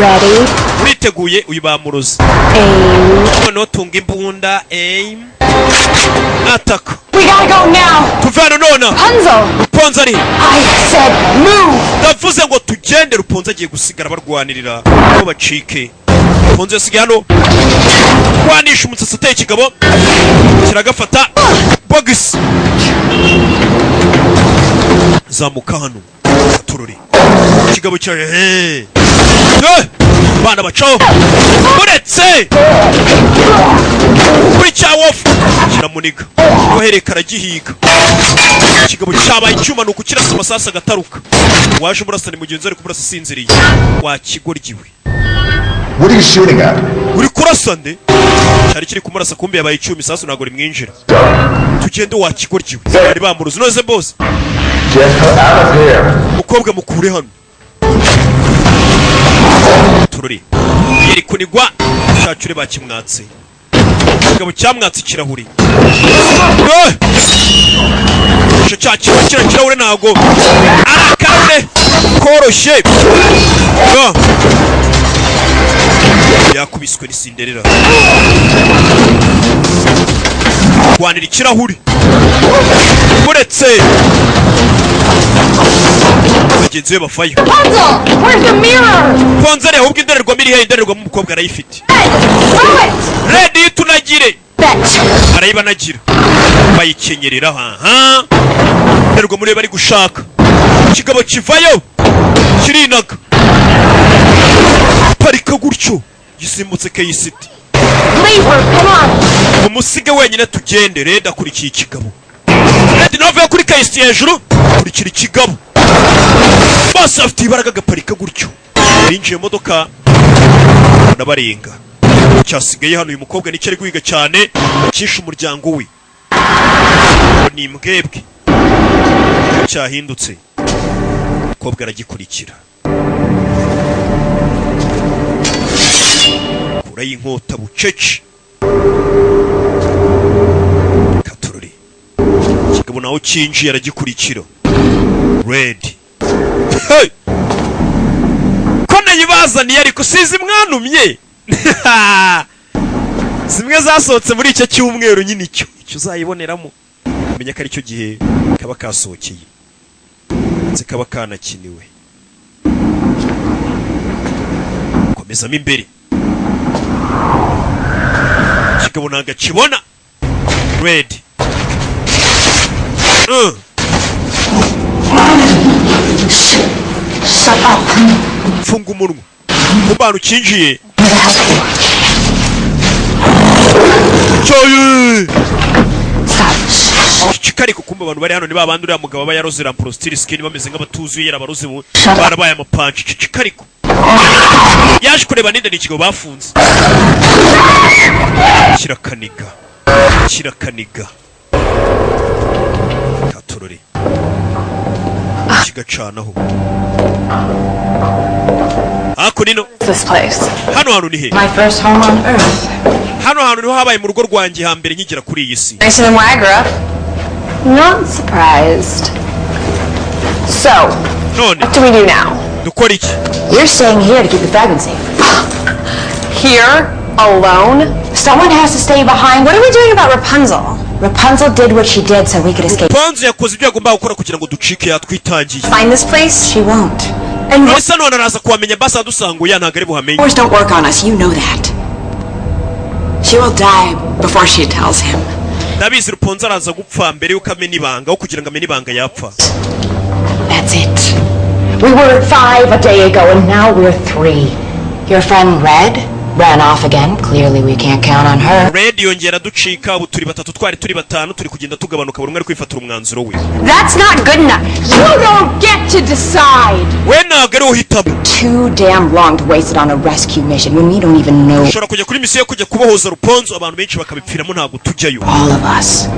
Ready? Uriteguye? Uyu bamuroze. Aim. Noneho tunga imbunda, aim, ataka. We gotta go now. Tuve hano nona. Rapunzel! Rapunzel ari he? I said move! Ndavuze ngo tugende. Rapunzel agiye gusigara barwanirira ngo bacike. Rapunzel yasigaye hano rwanisha umusatsi, ateye ikigabo kiragafata bogisi. Zamuka hano tururi ikigabo cya he. Eh! Bana bacaho uretse kuri cya wofu kiramuniga, yohereye karagihiga. Ikigabo cyabaye icyuma, ni ukukirasa amasasu agataruka. Waje umurasa ni mugenzi we, ari kumurasa asinziriye wakigoryiwe. What are you shooting at? Uri kurasa nde? Cyari kiri kumurasa, kumbe yabaye icyuma, isasu ntabwo rimwinjira. Tugende wakigoryiwe, bari bamuruzi noze bose. Get her out of here. Umukobwa mukure hano. Tururi yeri kunigwa cyacure bakimwatse. Ikigabo cyamwatse ikirahuri. Eh! Icyo cya kiriya kirahure ntabwo ari akarahure koroshye. Ah! Yakubiswe n'isinderera rwanira ikirahuri uretse bagenzi be bavayo. Rapunzel! Where's the mirror? Ponzere, ahubwo indorerwamo iri he? Indorerwamo umukobwa arayifite. Throw it! Red, tunagire. Bet. Arayibanagira, bayikenyerera. Aha indorerwamo niyo bari gushaka. Ikigabo kivayo kirinaga, parika gutyo, gisimbutse keyisiti. Leave her, come on! Umusige wenyine tugende. Red akurikiye ikigabo. Red nawe avuye kuri keyisiti hejuru, kurikira ikigabo. Bose bafite ibaraga, agaparika gutyo, binjiye mu modoka barenga. Cyasigaye hano uyu mukobwa nicyo ari guhiga cyane, cyishe umuryango we. Ngo ni imbwebwe cyahindutse. Umukobwa aragikurikira, kurayo inkota bucece katururi. Ikigabo nawe cyinjiye aragikurikira. Red, hey! Ko nayibazaniye ariko sizi mwanumye zimwe zasohotse muri icyo cyumweru nyine, icyo uzayiboneramo menya ko aricyo gihe kaba kasohokeye, ndetse kaba kanakiniwe. Komezamo imbere, ikigabo ntabwo akibona Red. Shut up. Funga umunwa. Mu bantu ukinjiye cyoye kikariko. Kumva abantu bari hano ni babandi uriya mugabo aba yaroze Rumpelstiltskin, bameze nk'abatuzuye, yarabaroze barabaye amapanci. Cikariko yaje kureba ninde? Ni ikigo bafunze, kirakaniga, kirakaniga katorore, kigacanaho hakuno. This place. Hano hantu ni he? My first home on earth. Hano hantu niho habaye mu rugo rwanjye hambere nkigera kuri iyi si. Nicer than where I grew up. Not surprised. So, none what do we do now? Dukora iki? You're staying here to keep the fragment safe. Here? Alone? Someone has to stay behind. What are we doing about Rapunzel? Rapunzel did what she did so we could escape. Rapunzel yakoze ibyo yagombaga gukora kugira ngo ducike, yatwitangiye. Find this place? She won't. And None se none araza kuhamenya? Basi adusanguye ntabwo ari buhamenye. Powers don't work on us, you know that. She will die before she tells him. Ndabizi, Rapunzel araza gupfa mbere yuko amena ibanga. Aho kugira ngo amene ibanga yapfa. That's it. We were five a day ago, and now we're three. Your friend Red Ran off again. Clearly we can't count on her. Red yongera ducika. Ubu turi batatu, twari turi batanu, turi kugenda tugabanuka, buri umwe ari kwifatira umwanzuro we. That's not good enough. You don't get to decide. We ntabwo ari uhitamo. Too damn long to waste it on a rescue mission when we don't even know Ushobora kujya kuri misiyo yo kujya kubohoza Rapunzel, abantu benshi bakabipfiramo, ntabwo tujyayo. all of us.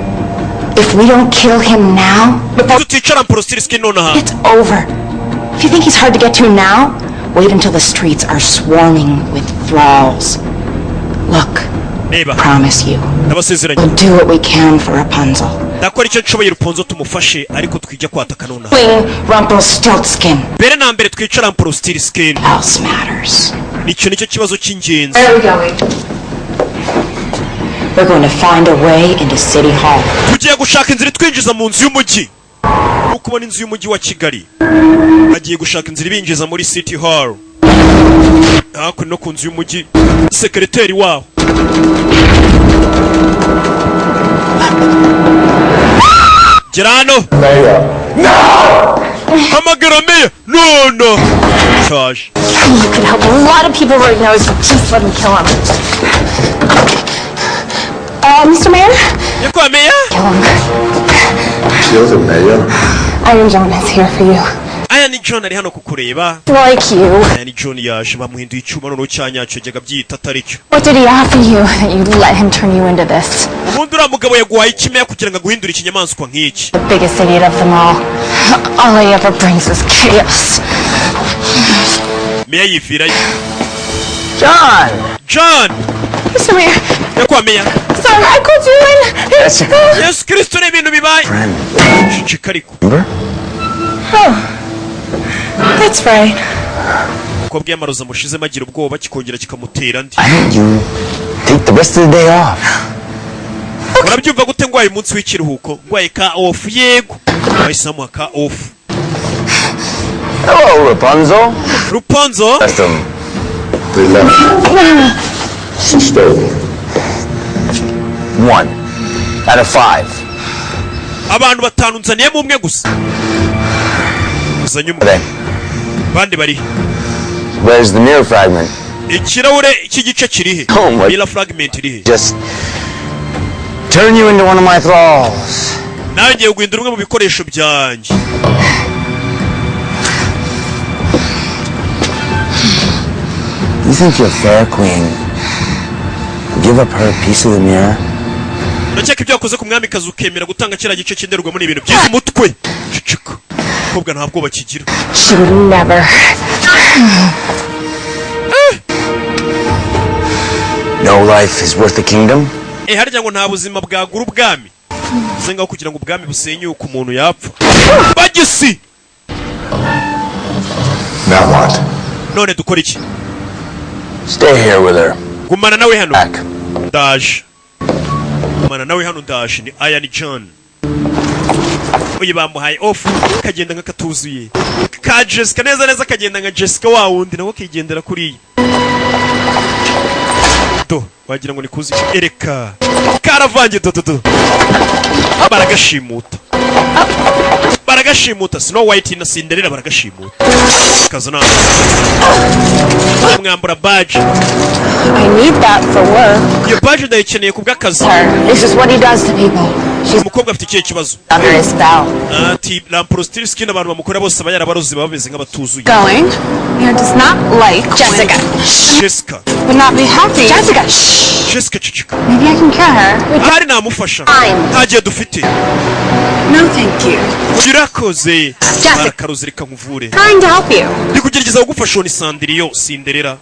If we don't kill him now, Tutica Rumpelstiltskin nonaha, it's over. If you think he's hard to get to now, wait until the streets are swarming with thralls. Look, Reba. promise you, Ndabasezeranye. we'll do what we can for Rapunzel. Ndakora icyo nshoboye Rapunzel tumufashe, ariko twijya kwataka nonaha. Wing Rumpelstiltskin. Mbere na mbere twica Rumpelstiltskin. Else matters. Nicyo nicyo kibazo cy'ingenzi. Where are we going? We're going to find a way into City Hall. Tugiye gushaka inzira itwinjiza mu nzu y'umujyi. Uko ubona inzu y'umujyi wa Kigali, bagiye gushaka inzira ibinjiza muri City Hall. Hakuno no ku nzu y'umujyi, sekereteri waho. Gera hano, hamagara meya none cyaje. You could help a lot of people right now if you just let me kill him. Mr. Mayor? Nyakubahwa meya. Kill him. Kill the mayor? Iron John is here for you. Aya ni John, ari hano kukureba. Like you. Aya ni John yaje, bamuhinduye icyuma noneho cya nyacyo yajyaga abyita atari cyo. What did he offer you that you let him turn you into this? Ubundi uriya mugabo yaguhaye ikimeya kugira ngo aguhindure ikinyamaswa nk'iki? The biggest idiot of them all. All he ever brings is chaos. Meya yivirayo. John! John! Mr. Mayor. Nyakubahwa meya. Sorry, I called you in. Yesu Kristo, ni ibintu bibaye. Ceceka ariko. Oh. That's right. Umukobwa yamaroza amushizemo agira ubwoba, kikongera kikamutera andi. You take the rest of the day off. Urabyumva gute ngwaye umunsi w'ikiruhuko, ngwaye ka off? Yego, bahise bamuha ka off. Hello, Rapunzel. Rapunzel. That's them. They left. She stole. One out of five. Abantu batanu nzaniyemo umwe gusa, uzanye umwe, bandi bari? Where's the mirror fragment? Ikirahure cy'igice kirihe? Oh my- Mirror fragment irihe? Just turn you into one of my thralls. Nawe ngiye guhindura umwe mu bikoresho byanjye. You think your fair queen would give up her piece of the mirror? Urakeka ibyo wakoze ku mwamikazi, ukemera gutanga kiriya gice cy'indorerwamo, ni ibintu byiza? Umutwe, ceceka umukobwa, nta bwoba kigira. She would never. No life is worth a kingdom. Eh, harya ngo nta buzima bwagura ubwami? Bivuze ngaho kugira ngo ubwami busenyuke umuntu yapfa bagisi. Now what? None dukora iki? Stay here with her. Gumana nawe hano, ndaje. Gumana nawe hano, ndaje. Ni aya ni John, uyu bamuhaye off, kagenda nk'akatuzuye ka Jessica neza neza, kagenda nka Jessica wa wundi nawe akigendera kuriya. Do wagira ngo ni kuzi ereka karavange. Do do do, baragashimuta, baragashimuta. Snow White na Cinderella baragashimuta, kazana mwambura badge. I need that for work. Iyo badge ndayikeneye ku bw'akazi. This is what he does to people. Umukobwa afite ikihe kibazo? Under his spell. Ati Rumpelstiltskin, abantu bamukora bose aba yarabarozi, baba bameze nk'abatuzuye. Going. Mayor does not like Jessica. Jessica. Would not be happy. Jessica, shh. Jessica, ceceka. Maybe I can cure her. Ahari namufasha, nta gihe dufite. No, thank you. Urakoze. Jessica. Barakaruzi, reka nkuvure. Trying to help you. Ndi kugerageza kugufasha. Uwo ni Sandiriyo Cinderella,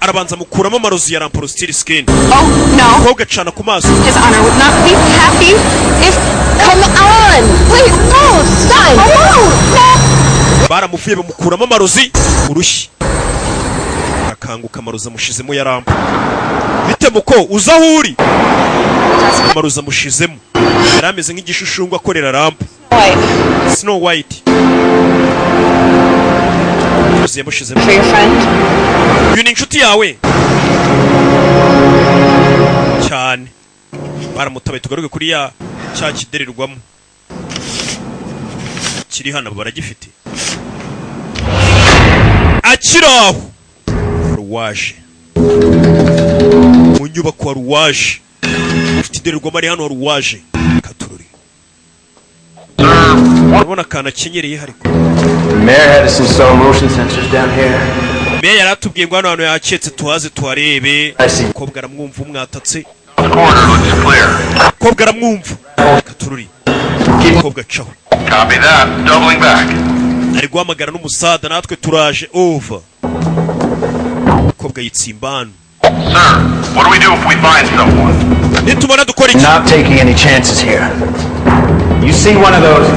arabanza amukuramo amarozi ya Rumpelstiltskin. Oh, no. Umukobwa acana ku maso. His honor would not be happy if. Come on! Please, no! Stop! No! No! Baramuvuye, bamukuramo amarozi urushyi, akanguka, amarozi amushizemo ya rampa. Bite muko, uza aho uri, amarozi amushizemo, yari ameze nk'igishushanyo akorera rampa. White. Snow White, amarozi yamushizemo. For your friend? Uyu ni inshuti yawe cyane. Baramutabaye. Tugaruke kuri ya cya kidererwamo kiri hano, baragifite akiri aho. Uwaje mu nyubako, hari uwaje ufite indorerwamo, ari hano, hari uwaje. Katururi, urabona akantu akenyereye ariko. The mayor had us install motion sensors down here. Meya yari atubwiye ngo hano hantu yaketse, tuhaze tuharebe. Umukobwa aramwumva, umwatatse. Umukobwa aramwumva. Katururi, umukobwa acaho. Copy that. Doubling back. Ari guhamagara n'umusada, natwe turaje, over. Umukobwa yitsimba hano. Sir, what do we do if we find someone? Nitubona dukora iki? Not taking any chances here. You see one of those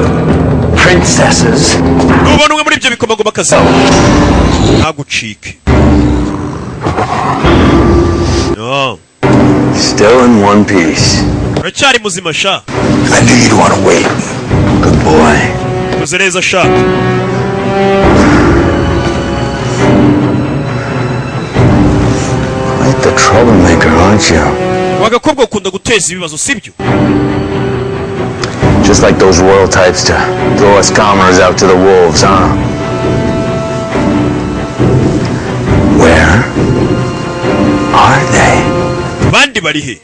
princesses. Nubona umwe muri ibyo bikomangomakazi, ntagucike, no. Still in one piece. Uracyari muzima sha. I knew you'd want to wait. Good boy. Ukoze neza sha. Quite the troublemaker, aren't you? Wagakobwa ukunda guteza ibibazo, sibyo? Just like those royal types to throw us commoners out to the wolves, huh? Where are they? Bandi bari he?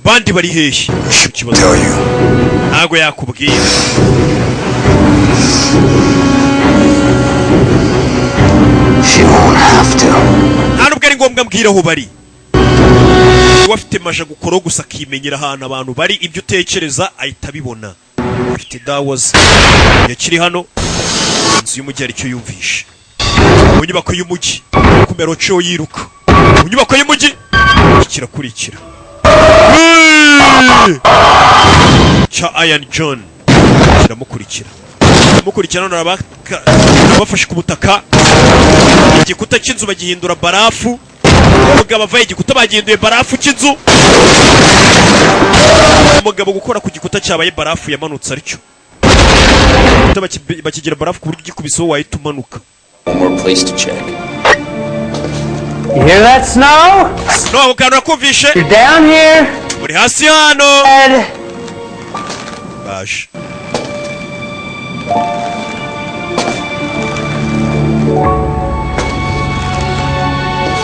Bandi bari hehe? Ikibazo ntabwo yakubwira. She won't have to. Nta nubwo ari ngombwa mbwira aho bari. Uba afite maje gukora gusa akimenyera ahantu abantu bari, ibyo utekereza ahita abibona, afite dawazi. Yakiri hano inzu y'umujyi, hari icyo yumvishe mu nyubako y'umujyi. Kumera uciyeho yiruka mu nyubako y'umujyi, iki kirakurikira. Hey! Cya Iron John kiramukurikira, kiramukurikira. None arabafashe ku butaka, igikuta cy'inzu bagihindura barafu. Umugabo avaye igikuta bagihinduye barafu cy'inzu. Umugabo gukora ku gikuta cyabaye barafu, yamanutse atyo. Igikuta bakigira barafu ku buryo ugikubiseho wahita umanuka. One more place to check. You hear that, Snow? Snow, ako kantu urakumvishe? You're down here. Uri hasi hano. Baje.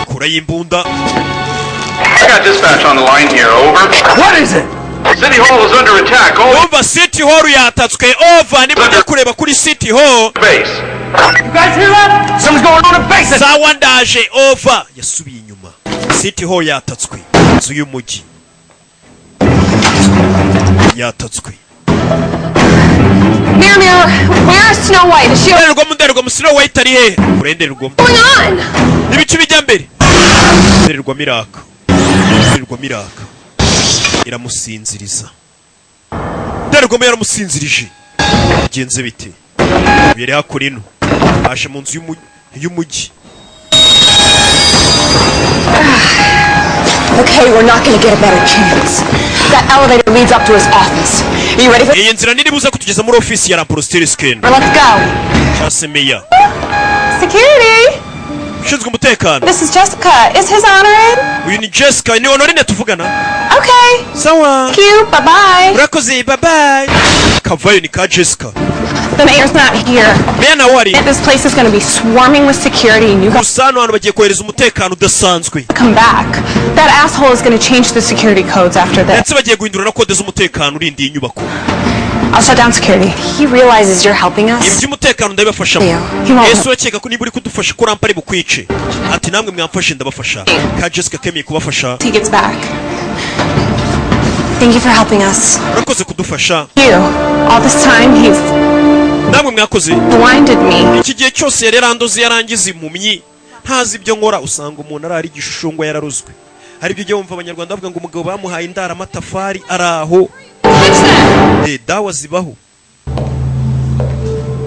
Kura y'imbunda. I got dispatch on the line here. Over. What is it? City Hall is under attack. Over. Umva, City Hall yatatswe, over. Nimujya kureba kuri City Hall. Base. You guys hear that? Something's going on at base. Sawa, ndaje, over. Yasubiye inyuma. City Hall yatatswe, inzu y'umujyi yatatswe. Mirror, mirror, where is Snow White? Is she Ndorerwamo, ndorerwamo, Snow White ari hehe? Kure ndorerwamo. going on? Ibice bijya mbere. Ndorerwamo iraka, ndorerwamo iraka, iramusinziriza. Ndorerwamo yaramusinzirije. Bigenze bite? Biri hakuno ino, baje mu nzu y'umujyi. Okay, we're not gonna get a better chance. That elevator leads up to his office. Are you ready for Iyi nzira niri buze kutugeza muri ofisi ya Rumpelstiltskin Let's go. cyangwa se meya. Security! Ushinzwe umutekano. This is Jessica. Is his honor in? Uyu ni Jessica, ni Honorine tuvugana. Okay. Sawa. Thank you. Bye bye. Urakoze, bye bye. Kavayo ni ka Jessica. The mayor's not here. Meya nawe ari. This place is gonna be swarming with security and you guys Gusa hano hantu bagiye kohereza umutekano udasanzwe. come back. That asshole is gonna change the security codes after this. Ndetse bagiye guhindura na kode z'umutekano urindiye inyubako. I'll shut down security. He realizes you're helping us. Iby'umutekano ndabibafashamo. He won't. Ese urakeka ko niba uri kudufasha ko rampa ari bukwice? Ati namwe mwamfashe ndabafasha. Ka Jessica kemeye kubafasha. He gets back. Thank you for helping us. Urakoze kudufasha. You. All this time he's Namwe mwakoze. blinded me. Iki gihe cyose yari yarandoze, yarangiza impumyi, ntazi ibyo nkora. Usanga umuntu arara igishusho yararozwe. Hari ibyo ujya wumva abanyarwanda bavuga ngo umugabo bamuhaye indaramatafari ari aho. Dawa zibaho.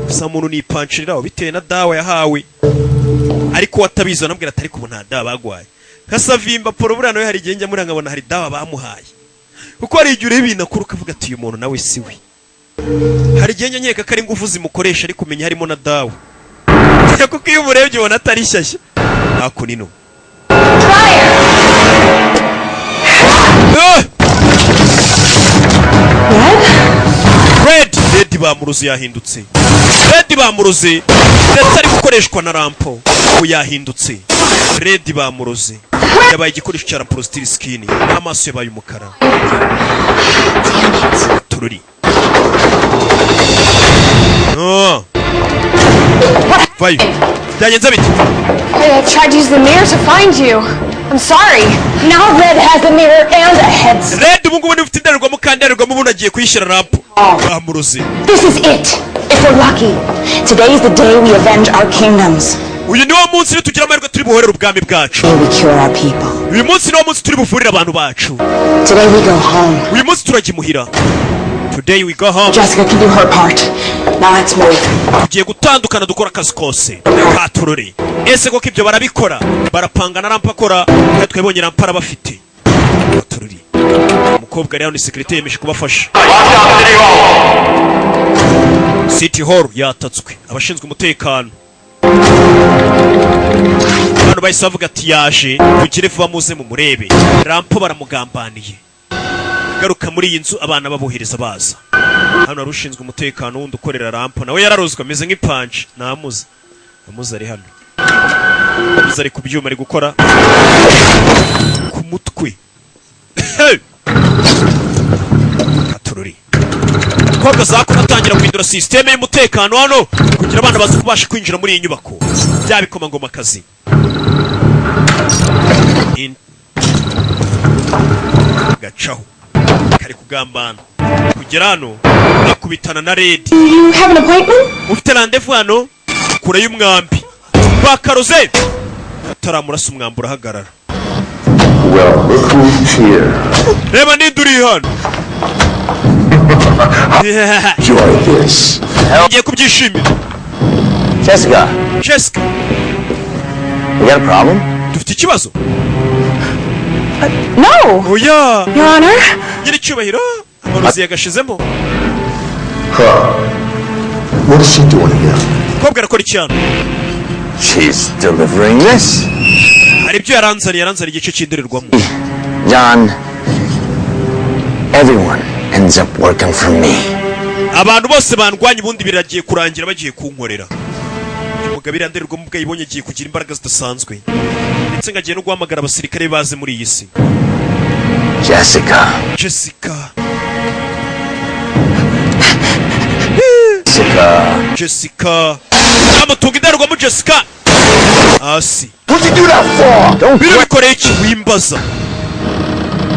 Gusa umuntu nipanshiriraho bitewe na dawa yahawe, ariko watabizi anambwira ati ariko ubu nta dawa bagwaye. Nka Savimba Paul buriya nawe hari igihe njya muri nkabona hari dawa bamuhaye, kuko hari igihe ureba ibintu akora ukavuga ati uyu muntu nawe si we. Hari igihe njya nkeka ko ari ingufu zimukoresha, ariko umenya harimo na dawa, kuko iyo umurebye ubona atari shyashya. Hakuno ino. Ah! Red, Red bamuroze, yahindutse. Red bamuroze ndetse ari gukoreshwa na Rampo, ubu yahindutse. Red bamuroze, yabaye igikoresho cya Rumpelstiltskin, amaso yabaye umukara. Tururi. Oh. Vayo, byagenze bite? I tried to use the mirror to find you. I'm sorry. Now Red has the mirror and a head. Red ubu ngubu niba ufite indorerwamo, kandi indorerwamo ubundi agiye kuyishyira Rampo, bamuroze. This is it. If we're lucky. Today is the day we avenge our kingdoms. Uyu niwo munsi nitugira amahirwe turi buhorere ubwami bwacu. We cure our people. Uyu munsi niwo munsi turi buvurire abantu bacu. Today we go home. Uyu munsi turajya imuhira. Today we go home. Jessica can do her part. Now let's move. Tugiye gutandukana, dukora akazi kose katurore. Ese koko ibyo barabikora? Barapanga na Rampa akora, kandi twebonye Rampa arabafite katurore. Umukobwa rero ni sécurité, yemeje kubafasha. City Hall yatatswe, abashinzwe umutekano hano bahise bavuga ati yaje, mugire vuba muze mumurebe. Rampo baramugambaniye. Garuka muri iyi nzu, abana babohereza baza hano. Hari ushinzwe umutekano wundi ukorera Rampo, nawe yararozwe ameze nk'ipanji. Namuze amuze, ari hano amuze, ari ku byuma, ari gukora ku mutwe. Hey! Katururi umukobwa zakora, atangira guhindura sisiteme y'umutekano hano kugira abana baze kubasha kwinjira muri iyi nyubako bya bikomangomakazi. Gacaho kari kugambana kugera hano akubitana na Red. You have an appointment? Ufite rendez-vous hano? Kure y'umwambi bakaroze, ataramurasa umwambi urahagarara. Well, look who's here. Reba ninde uri hano. Enjoy this. Ngiye kubyishimira. Jessica, Jessica. You got a problem? Dufite ikibazo? No! Oya. Your Honor? Nyiricyubahiro, amarozi yagashizemo. Huh. What is she doing here? Umukobwa arakora iki hano? She's delivering this. Hari ibyo yaranzaniye, yaranzaniye igice cy'indorerwamo. John, everyone ends up working for me. Abantu bose bandwanya ubundi biragiye kurangira bagiye kunkorera. Uyu mugabo iriya ndorerwamo ubwo ayibonye agiye kugira imbaraga zidasanzwe, ndetse ngo agiye no guhamagara abasirikare baze muri iyi si. Jessica. Jessica. Jessica. Jessica amutunga indorerwamo. Jessica hasi. What'd you do that for? Don't Bino bikoreye iki? Wimbaza.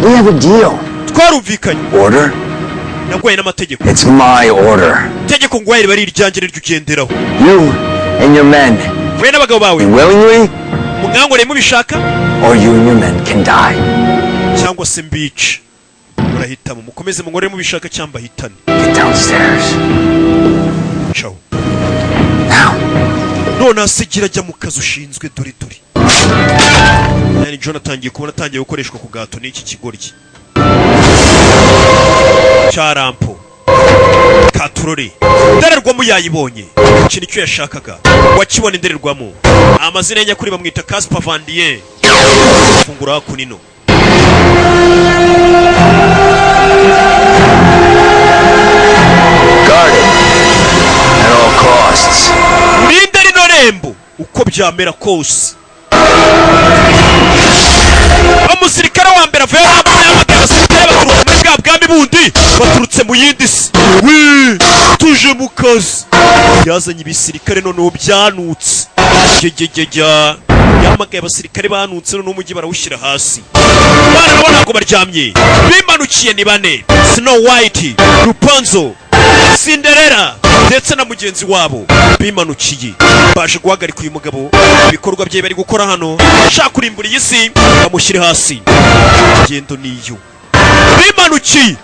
We have a deal. Twarumvikanye. Order? Nagwaye n'amategeko. It's my order. Itegeko ngwaye riba ari iryanjye, niryo ugenderaho. You and your men. Wowe n'abagabo bawe. Willingly, Mwankoreye mubishaka, or you and your men can die. cyangwa se mbice. Murahitamo: mukomeze munkorere mubishaka cyangwa ahitane. Get downstairs. Ciao. None hasi ajya mu kazi ushinzwe. Dore dore yani John atangiye kubona atangiye gukoreshwa ku gato n'iki kigoryi cya Rampo. Katurore, indorerwamo yayibonye, iki nicyo yashakaga. Wakibona indorerwamo, amazina ye nyakuri bamwita Casper Van Dien. Fungura hakunino. Guard it. At all costs. Urinde rino rembo uko byamera kose. Umusirikare wa mbere avuye hamwe, yahamagaye abasirikare baturuka muri bwa bwami bundi, baturutse mu yindi si. Wi tuje mu kazi, yazanye ibisirikare noneho byanutse. Jyejyejya, yahamagaye abasirikare banutse, noneho umujyi barawushyira hasi. Bana nabo ntabwo baryamye, bimanukiye ni bane: Snow White, Rapunzel, Cinderella ndetse na mugenzi wabo. Bimanukiye baje guhagarika uyu mugabo, ibikorwa bye bari gukora hano, ashaka kurimbura iyi si bamushyire hasi. Ingendo niyo bimanukiye.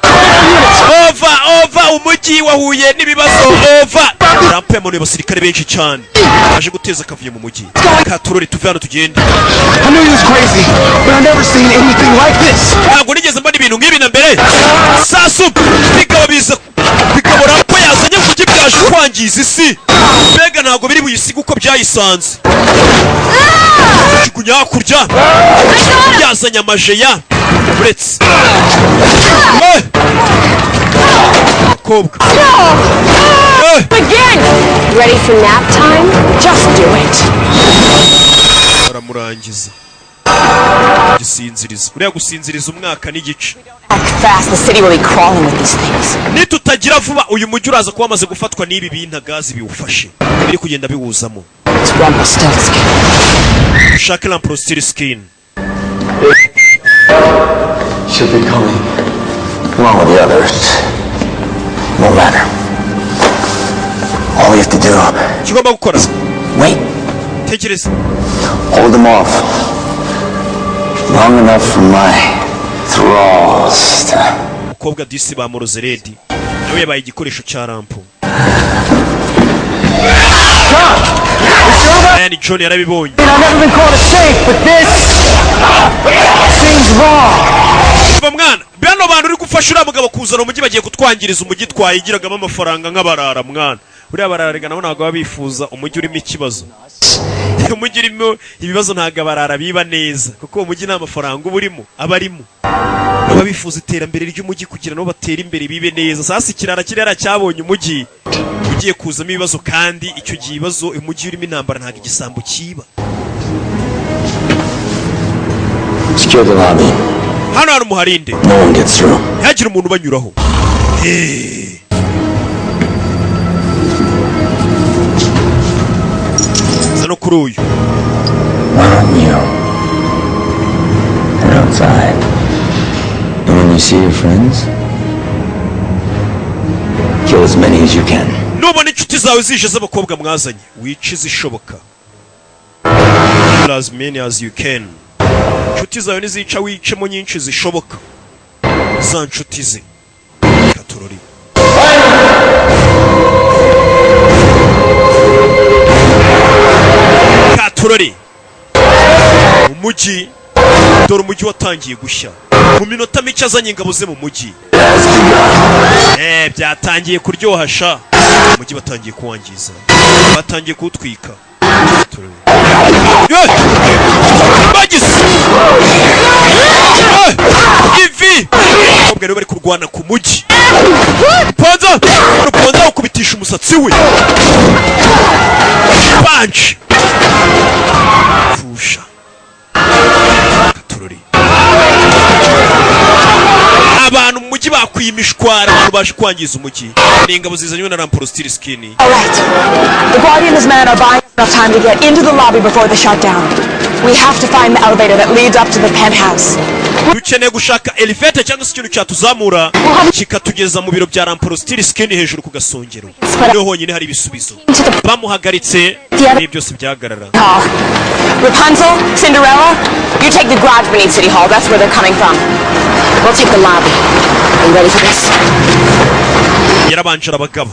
Over, over, umujyi wahuye n'ibibazo, over. Rampa yamanuye abasirikare benshi cyane baje guteza akavuyo mu mujyi. Katurore, tuve hano tugende. I knew he was crazy, but I've never seen anything like this. Ntabwo nigeze mbona ibintu nk'ibi na mbere. Sasu bikaba biza bikaba Rampa yazanye mu mujyi byaje kwangiza isi. Mbega ntabwo biri buyisige uko byayisanze. Jugunya hakurya, yazanye amajeya uretse. Eh! Mukobwa. Eh! Again! Ready for nap time? Just do it. Baramurangiza gisinziriza, uriya gusinziriza umwaka n'igice. Act fast, the city will be crawling with these things. Nitutagira vuba, uyu mujyi uraza kuba wamaze gufatwa n'ibi bintagazi biwufashe, biri kugenda biwuzamo. It's Rumpelstiltskin. Ushake Rumpelstiltskin. Should be coming. Along with the others. No matter. All we have to do, Icyo ugomba gukora, wait. Tekereza. Hold them off long enough for my thralls to Umukobwa disi bamuroze. Red nawe yabaye igikoresho cya Rumple. Aya ni John, yarabibonye. I've never been called a saint, but this seems wrong. Umva mwana, bano bantu uri gufasha uriya mugabo kuzana umujyi bagiye kutwangiriza umujyi twayigiragamo amafaranga nk'abarara. Mwana, buriya barara nabo ntabwo baba bifuza umujyi urimo ikibazo. Umujyi urimo ibibazo ntabwo abarara biba neza, kuko uwo mujyi nta mafaranga uba urimo, aba arimo. Baba bifuza iterambere ry'umujyi kugira nabo batere imbere, bibe neza. Sasa ikirara kiriya cyabonye umujyi ugiye kuzamo ibibazo, kandi icyo gihe ibibazo, umujyi urimo intambara, ntabwo igisambo kiba. Secure the lobby. Hano hantu muharinde. No one gets through. Ntihagire umuntu ubanyuraho. Eh. Za no kuri uyu. Why don't you head outside? And when you see your friends, kill as many as you can. Nubona inshuti zawe zije z'abakobwa mwazanye, wice izishoboka. Kill as many as you can. Inshuti zawe nizica, wicemo nyinshi zishoboka, za nshuti ze. Katorori katorori. Umujyi, dore umujyi watangiye gushya. Mu minota mike azanye ingabo ze mu mujyi. Byatangiye kuryoha sha. Umujyi batangiye kuwangiza, batangiye kuwutwika. Bagize ivi. Abakobwa rero bari kurwana ku mujyi. Ruponza, Ruponza ukubitisha umusatsi we punch pfusha katurori. Abantu mu mujyi bakwiye imishwara, abantu baje kwangiza umujyi ni ingabo zizanywe na Rumpelstiltskin. All right. The Guardian and his men are buying us enough time to get into the lobby before the shutdown. We have to find the elevator that leads up to the penthouse. Dukeneye gushaka elevator cyangwa se ikintu cyatuzamura kikatugeza mu biro bya Rumpelstiltskin hejuru ku gasongero. Niho honyine hari ibisubizo. Bamuhagaritse n'ibi byose byahagarara. Hall. Rapunzel, Cinderella, you take the garage beneath City Hall. That's where they're coming from. We'll take the lobby. Are you ready for this? Yarabanje arabagaba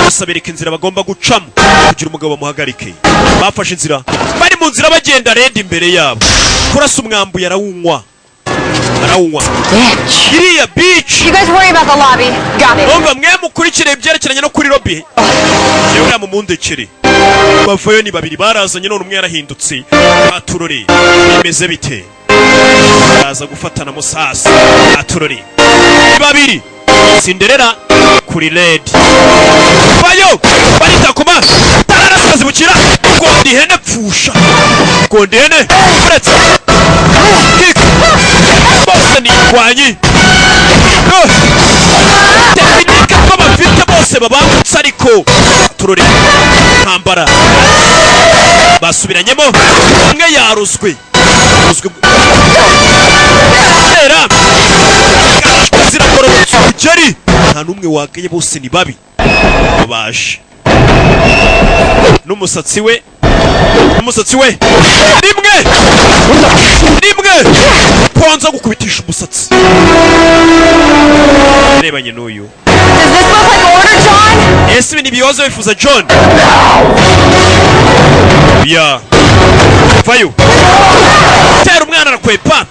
bose, abereka inzira bagomba gucamo kugira umugabo bamuhagarike. Bafashe inzira, bari mu nzira bagenda, Red imbere yabo kurasa umwambi, arawunywa, arawunywa iriya bitch. You guys worry about the lobby. Got it. Umva mwe, mukurikire ibyerekeranye no kuri lobby, yewe uriya mumundekere. Bavayo ni babiri barazanye, none umwe yarahindutse. Aturore, bimeze bite? Baraza gufatana musasa. Aturore, ni babiri. Cinderella kuri Red, bayo baritakuma tararasa, zibukira gonda ihene, pfusha gonda ihene, uretse kick. Bose ni indwanyi. Technique ko bafite bose babangutse, ariko turore ntambara basubiranyemo. Umwe yaruzwe, yaruzwe tera ziragororotse urugeri, nta n'umwe wagaye, bose ni babi. Baje n'umusatsi we, n'umusatsi we, rimwe rimwe konza gukubitisha umusatsi arebanye n'uyu. Does this look like order, John? Ese ibi ntibihoze wifuza, John? Ya vayo, tera umwana arakwepa,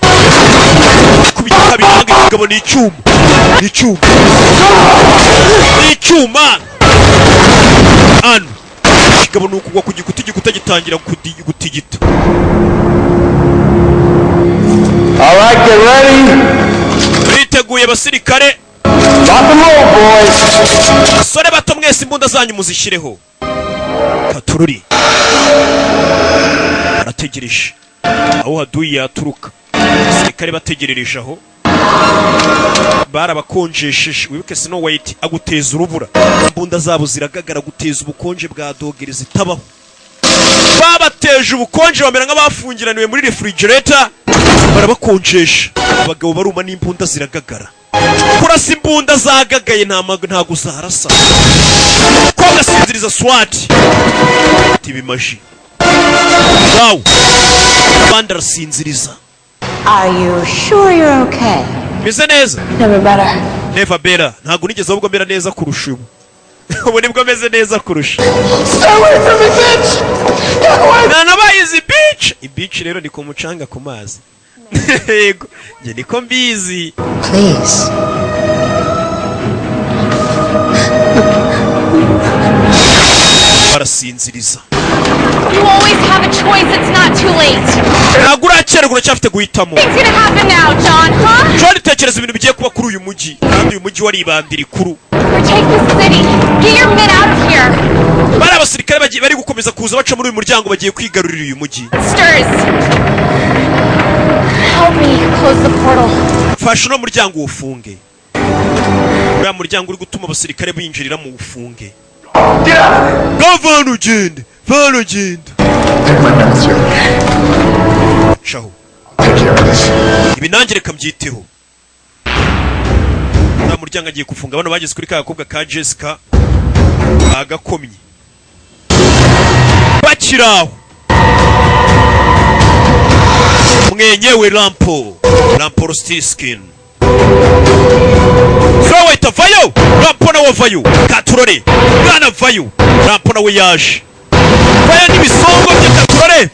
kubita kabiri. Ikigabo ni icyuma, ni icyuma, ni icyuma. Ano ikigabo ni ukugwa ku gikuta, igikuta gitangira gutigita. All right, get ready. Biteguye basirikare? Rock and roll, boys. Basore bato mwese, imbunda zanyu muzishyireho. Katururi barategereje aho haduyi yaturuka. Abasirikare bategerereje aho, barabakonjesheje. Wibuke Snow White aguteza urubura, imbunda zabo ziragagara, guteza ubukonje bwa dogere zitabaho. Babateje ubukonje, bamera nk'abafungiraniwe muri refrigerator, barabakonjesha, abagabo baruma n'imbunda ziragagara. Kurasa imbunda zagagaye ntago zarasa. Ko gasinziriza SWAT ibimaji wawu, abandi arasinziriza. Are you sure you're okay? Meze neza. Never better. Never better, ntabwo nigeze ahubwo mera neza kurusha ubu. Ubu nibwo meze neza kurusha. Stay away from me, bitch! Get away! Nanabaye izi beach. Ibici rero ni ku mucanga, ku mazi. Yego, njye niko mbizi. Please. Barasinziriza. You always have a choice. It's not too late. Ntabwo urakererwa, uracyafite guhitamo. Things gonna happen now, John, huh? John, tekereza ibintu bigiye kuba kuri uyu mujyi, kandi uyu mujyi waribandira ikuru. Or take the city. Get your men out of here. Bari abasirikare bari gukomeza kuza baca muri uyu muryango, bagiye kwigarurira uyu mujyi. Monsters! Help me close the portal. Fasha uno muryango uwufunge, uriya muryango uri gutuma abasirikare binjirira mu ufunge. Vana ugende, vana ugende. Take my master. Caho. Take care of this. Ibi nanjye reka mbyiteho. Uriya muryango agiye gufunga. Bano bageze kuri ka gakobwa ka Jessica, bagakomye bakiri aho. Mwenyewe Rampo, Rumpelstiltskin, Snow avayo, Rampo nawe avayo. Katurore mwana avayo, Rampo nawe yaje vayo n'ibisongo bye. Katurore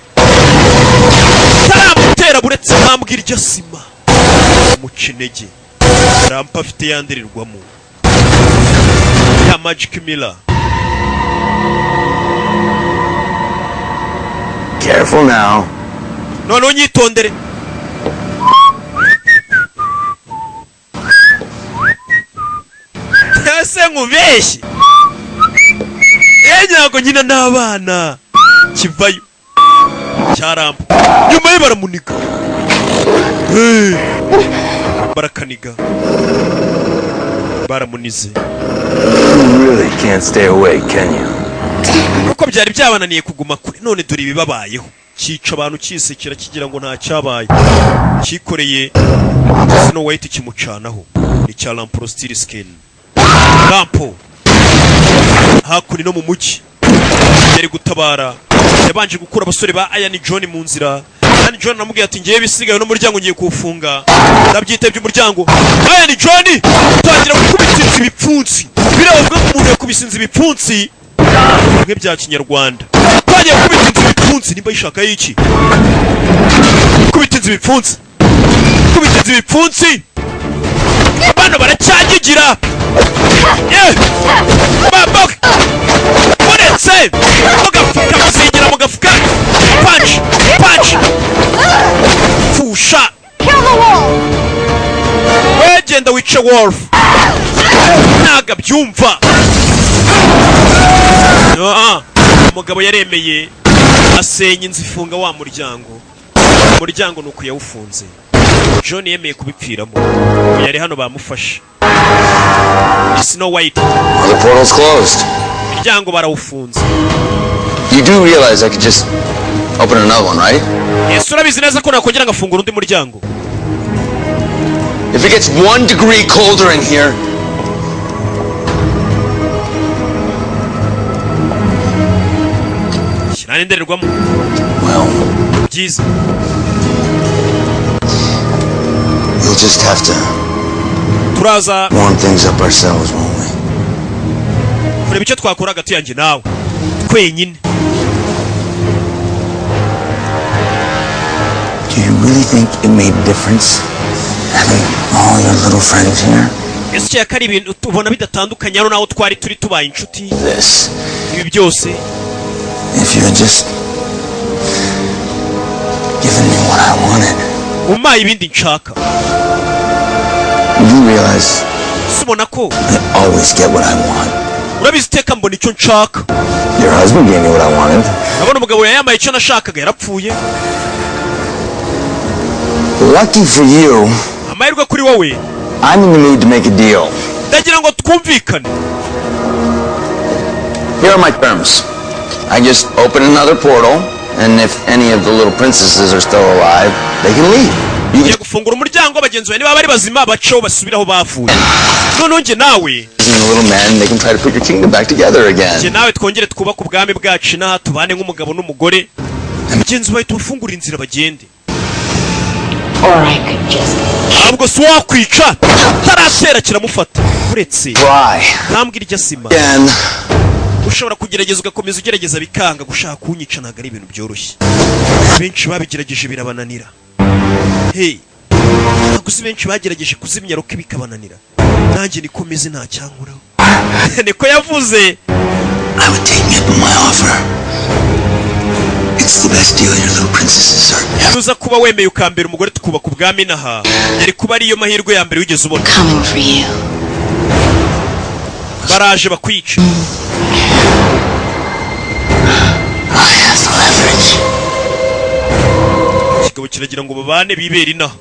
taramutera buretse ntambwe irya sima muca intege. Rampo afite yandirirwamo ya magic mirror. Careful now. Noneho nyitondere. Ese nkubeshye? Ntabwo nkina n'abana. Kivayo cyarampa nyuma ye, baramuniga. Eh, barakaniga, baramunize. You really can't stay away, can you? Kuko byari byabananiye kuguma kure, none dore ibibabayeho. Cyica abantu cyisekera, kigira ngo nta cyabaye. Cyikoreye Snow White kimucanaho, ni cya Rumpelstiltskin. Rampo hakuno no mu mujyi yari gutabara, yabanje gukura abasore ba Iron John mu nzira. Iron John aramubwira ati: "Ngewe bisigaye n'umuryango ngiye kuwufunga, ndabyitebye umuryango." Iron John tangira gukubita inzu ibipfunsi. Biravuga ko umuntu yakubise inzu ibipfunsi bimwe bya kinyarwanda. Tangira gukubita inzu ibipfunsi, nimba yishaka y'iki, kubita inzu ibipfunsi, kubita inzu ibipfunsi. Bano baracyagigira. Baba uretse mu gafuka, muzingira mu gafuka. Punch, punch, pfusha. Kill the wolf! Wegenda wice wolf, ntago abyumva. Ah, umugabo yaremeye asenya inzu, ifunga wa muryango. Umuryango ni uku yawufunze. John yemeye kubipfiramo. Yari hano bamufashe, ni Snow White. Well, the portal's closed. Imiryango barawufunze. You do realize I could just open another one, right? Ese urabizi neza ko nakongera ngafungura undi muryango? If it gets 1 degree colder in here, Shyira n'indorerwamo byiza. We'll just have to Turaza warm things up ourselves, won't we? kureba icyo twakora hagati yanjye nawe twenyine. Do you really think it made a difference having all your little friends here? Ese ukeka ko ari ibintu tubona bidatandukanye hano naho twari turi tubaye inshuti? This. Ibi byose. If you had just given me what I wanted. Umpaye ibindi nshaka. You realize Ese ubona ko I always get what I want. Urabizi, iteka mbona icyo nshaka. Your husband gave me what I wanted. Urabona, umugabo yayambaye icyo nashakaga, yarapfuye. Lucky for you, Amahirwe kuri wowe, I'm in the mood to make a deal. ndagira ngo twumvikane. Here are my terms. I just open another portal, and if any of the little princesses are still alive, they can leave. You Ngiye gufungura umuryango, bagenzi bawe niba bari bazima baceho basubire aho bavuye, noneho njye nawe and the little men, they can try to put your kingdom back together njye again. nawe twongere twubake ubwami bwacu inaha, tubane nk'umugabo n'umugore. Bagenzi bawe tubafungure inzira bagende. Or I could just Ntabwo si wakwica taratera kiramufata uretse Try. ntambwe irya sima. Again. Ushobora kugerageza, ugakomeza ugerageza bikanga. Gushaka kunyica ntabwo ari ibintu byoroshye, benshi babigerageje birabananira. Hey, ntabwo uzi benshi bagerageje kuzimya Rocky bikabananira. Nanjye niko meze, nta cyankoraho, niko yavuze. I would take me up on my offer. It's the best deal your little princesses are Nuza kuba wemeye ukambera umugore, tukubaka ubwami inaha, yari kuba ariyo mahirwe ya mbere wigeze ubona. Coming for you. Baraje bakwica. I have the leverage. Ikigabo kiragira ngo babane bibere inaha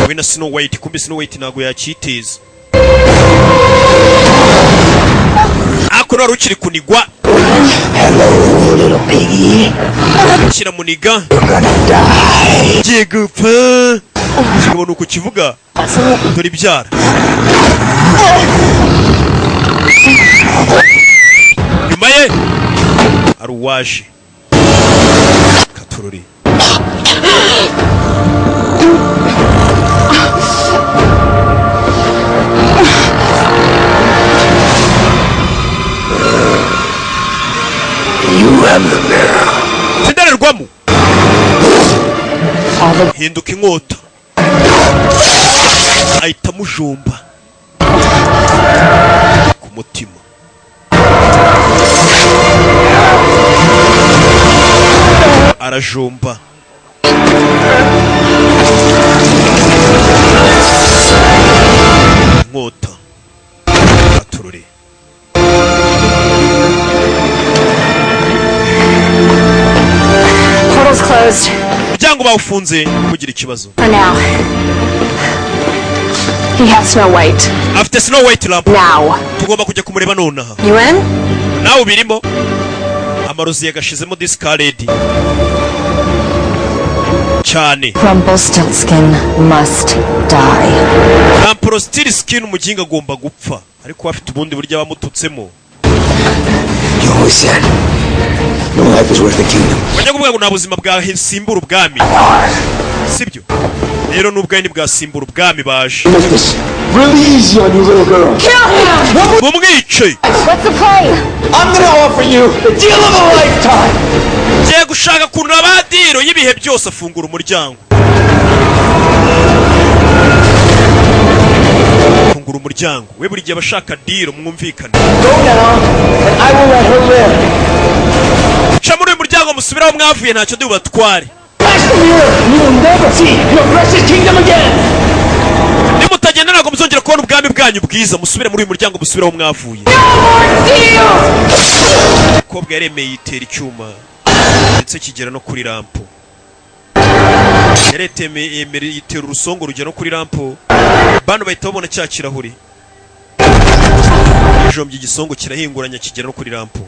we na Snow White. Kumbe Snow White ntabwo yacyiteza, ariko wari ukiri kunigwa. Hello, little piggy. Kiramuniga. You're gonna die. Ngiye gupfa. Ikigabo ni uko kivuga. Dore ibyara nyuma ye hari uwaje katurori. You have the mirror. Indorerwamo hinduka inkota, ahita amujomba ku mutima. Arajomba inkota aturure. Portal's closed. Umuryango bawufunze, kugira ikibazo. For now. He has Snow White. Afite Snow White lamp. Now. Tugomba kujya kumureba nonaha. You in? Nawe ubirimo? Amarozi yagashizemo discard cyane. Rumpelstiltskin must die. Rumpelstiltskin umuginga agomba gupfa, ariko afite ubundi buryo abamututsemo. You always said no life is worth a kingdom. Bajya kuvuga ngo nta buzima bwasimbura ubwami, sibyo? Rero n'ubwawe ntibwasimbura ubwami baje. Make this really easy on you, little girl. Kill him! Mumwice. What's the play? I'm gonna offer you the deal of a lifetime. Ngiye gushaka ukuntu aba deal y'ibihe byose. Afungura umuryango, afungura umuryango. We buri gihe aba ashaka deal, mwumvikane. Go now, and I will let her live. Ca muri uyu muryango musubire aho mwavuye, ntacyo ndi bubatware. Smash the mirror, and you will never see your precious kingdom again. Nimutagenda ntabwo muzongera kubona ubwami bwanyu bwiza. Musubire muri uyu muryango, musubire aho mwavuye. Umukobwa yaremeye, yitera icyuma ndetse kigera no kuri rampo. Yaretemeye, yemera, yitera urusongo rugera no kuri rampo. Bano bahita babona cya kirahuri ijombye, igisongo kirahinguranya kigera no kuri rampo.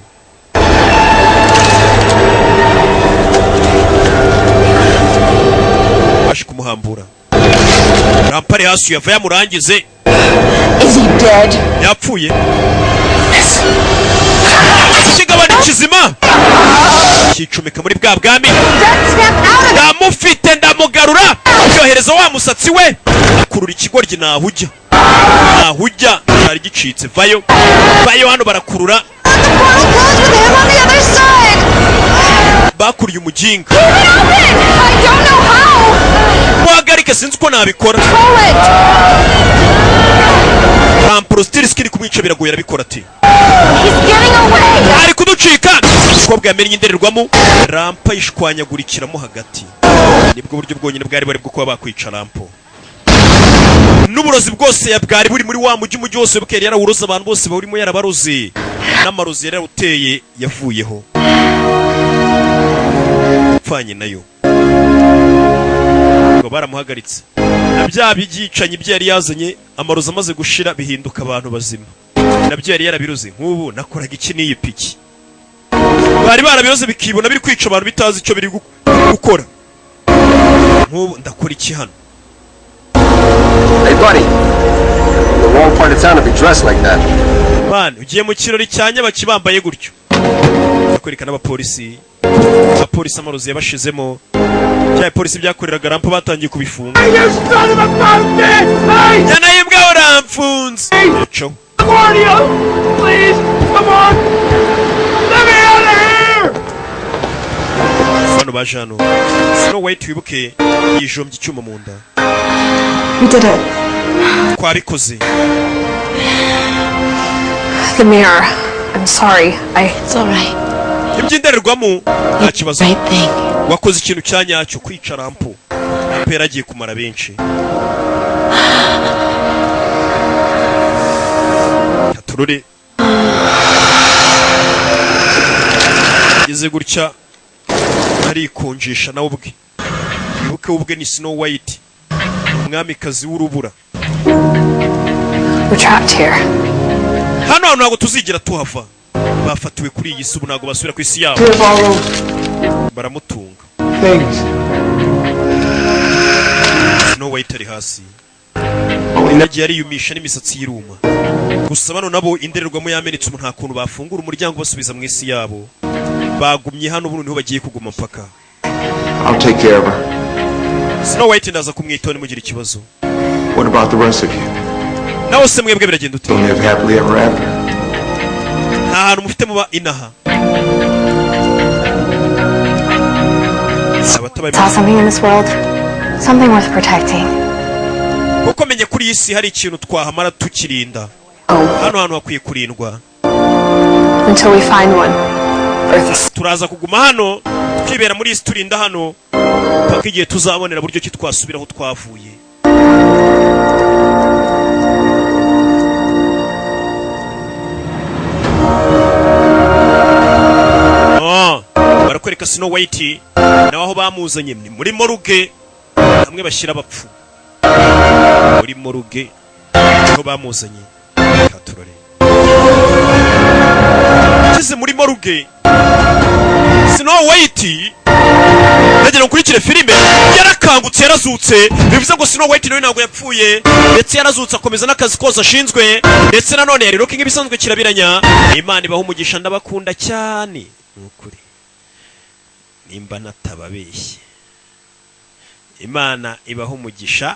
Baje kumuhambura, rampo ari hasi, yava yamurangize. Is he dead? Yapfuye? Ikigabane kizima kicomeka muri bwa bwami. Ndamufite, ndamugarura. Yohereza wa musatsi we akurura ikigoryi. Ntaho ujya, ntaho ujya, cyari gicitse. Vayo, vayo hano. Barakurura, bakuriye umuginga. Muhagarike, sinzi uko nabikora. Rumpelstiltskin kumwica biragoye, arabikora ati ari kuducika. Umukobwa yamennye indorerwamo, rampa yishwanyagurikiramo hagati. Nibwo buryo bwonyine bwari bari bwo kuba bakwica rampo. N'uburozi bwose bwari buri muri wa mujyi, umujyi wose bukeri yarawuroze, abantu bose bawurimo yarabaroze. N'amarozi yari yarawuteye yavuyeho, upfanye nayo ngo baramuhagaritse na bya byicanyi bye yari yazanye. Amarozi amaze gushira bihinduka abantu bazima, nabyo yari yarabiroze. Nk'ubu nakoraga iki n'iyi piki? Bari barabiroze bikibona biri kwica abantu bitazi icyo biri gukora. Nk'ubu ndakora iki hano? Hey, buddy. The wrong part of town to be dressed like that. Man, ugiye mu kirori cya nyabaki bambaye gutyo? Bakwereka n'abapolisi. Abapolisi amarozi yabashizemo. Bya polisi byakoreraga rampa batangiye kubifunga. Nyana y'imbwa, uramfunze! Yaco. Please, come on! Let me out of here! Bano baje hano. Snow White, wibuke, yijombye icyuma mu nda. We did it. Twabikoze. The mirror. I'm sorry. I. It's all right. Iby'indorerwamo nta kibazo, wakoze ikintu cya nyacyo. Kwica rampo, rampo yari agiye kumara benshi. Katurore ageze gutya arikonjesha nawe ubwe. Wibuke, we ubwe ni Snow White, umwamikazi w'urubura. We're trapped here. Hano hantu ntabwo tuzigera tuhava. Bafatiwe kuri iyi si, ubu ntabwo basubira ku isi yabo. Clear all those Baramutunga. things. Snow White ari hasi, yagiye ariyumisha n'imisatsi y'iruma gusa. Bano nabo indorerwamo yamenetse, ubu nta kuntu bafungura umuryango basubiza mu isi yabo. Bagumye hano, ubu niho bagiye kuguma mpaka. I'll take care of her. Snow White ndaza kumwitaho nimugire ikibazo. What about the rest of you? Nawe se mwebwe biragenda ute? Don't live happily ever after. Nta hantu mufite muba inaha. Abatabaye. Saw something in this world. Something worth protecting. Kuko menye kuri iyi si hari ikintu twahamara tukirinda. Hano hantu hakwiye kurindwa. Until we find one. Earth is Turaza kuguma hano, twibera muri iyi si, turinda hano paka igihe tuzabonera buryo ki twasubira aho twavuye. Ah, barakwereka Snow White nawe aho bamuzanye ni muri morgue, hamwe bashyira abapfu. Muri morgue niho bamuzanye. Reka turore. Ageze muri morgue Snow White, ndagira ngo ukurikire filime, yarakangutse, yarazutse. Bivuze ngo Snow White nawe ntabwo yapfuye, ndetse yarazutse akomeza n'akazi kose ashinzwe, ndetse nanone yari Rocky nk'ibisanzwe kirabiranya. Imana ibaha umugisha, ndabakunda cyane, ni ukuri nimba natababeshye. Imana ibaha umugisha.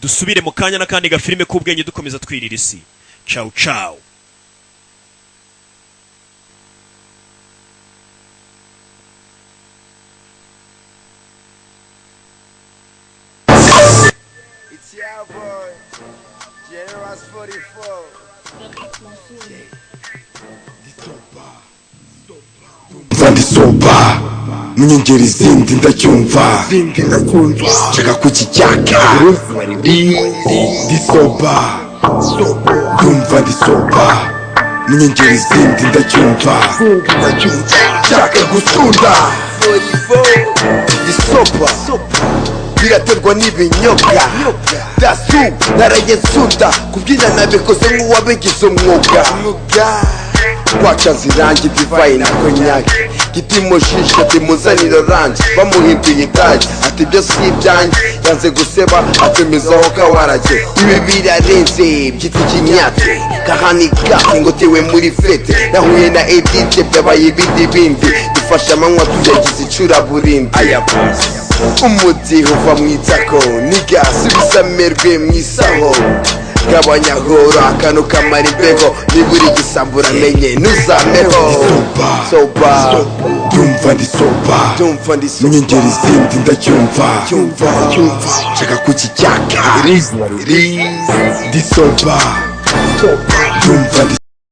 Dusubire mu kanya n'akandi gafilime k'ubwenge, dukomeza twirira isi. Ciao ciao. It's your boy, Generous 44. Ndisoba mu izindi ndacyumva nshaka kukicyaka. Ndisoba, ndumva ndisoba mu nyongera izindi ndacyumva nshaka gusunda. Isopa biraterwa n'ibinyobwa dasu naraye nsunda kubyina, nabikoze nk'uwabigize umwuga. Twacanze irangi, divayi na konyaki, gitimo shisha timuzanira oranje. Bamuhimbiye itaji ati ibyo si ibyanjye, yanze guseba atumizaho kawarage. Ibi birarenze byitwa ikinyate kahanika ngotewe muri fete. Nahuye na Edite byabaye ibindi bindi, dufashe amanywa tuyagize icuraburindi. Umudiho uva mu itako niga subizamerwe mu isaho, gabanya horo akantu kamara imbeho. Niba uri igisambo uramenye ntuzameho soba. Ndumva ndisoba mu nyongera izindi ndacyumva nshaka kukicyaka. Ndisoba, ndumva ndi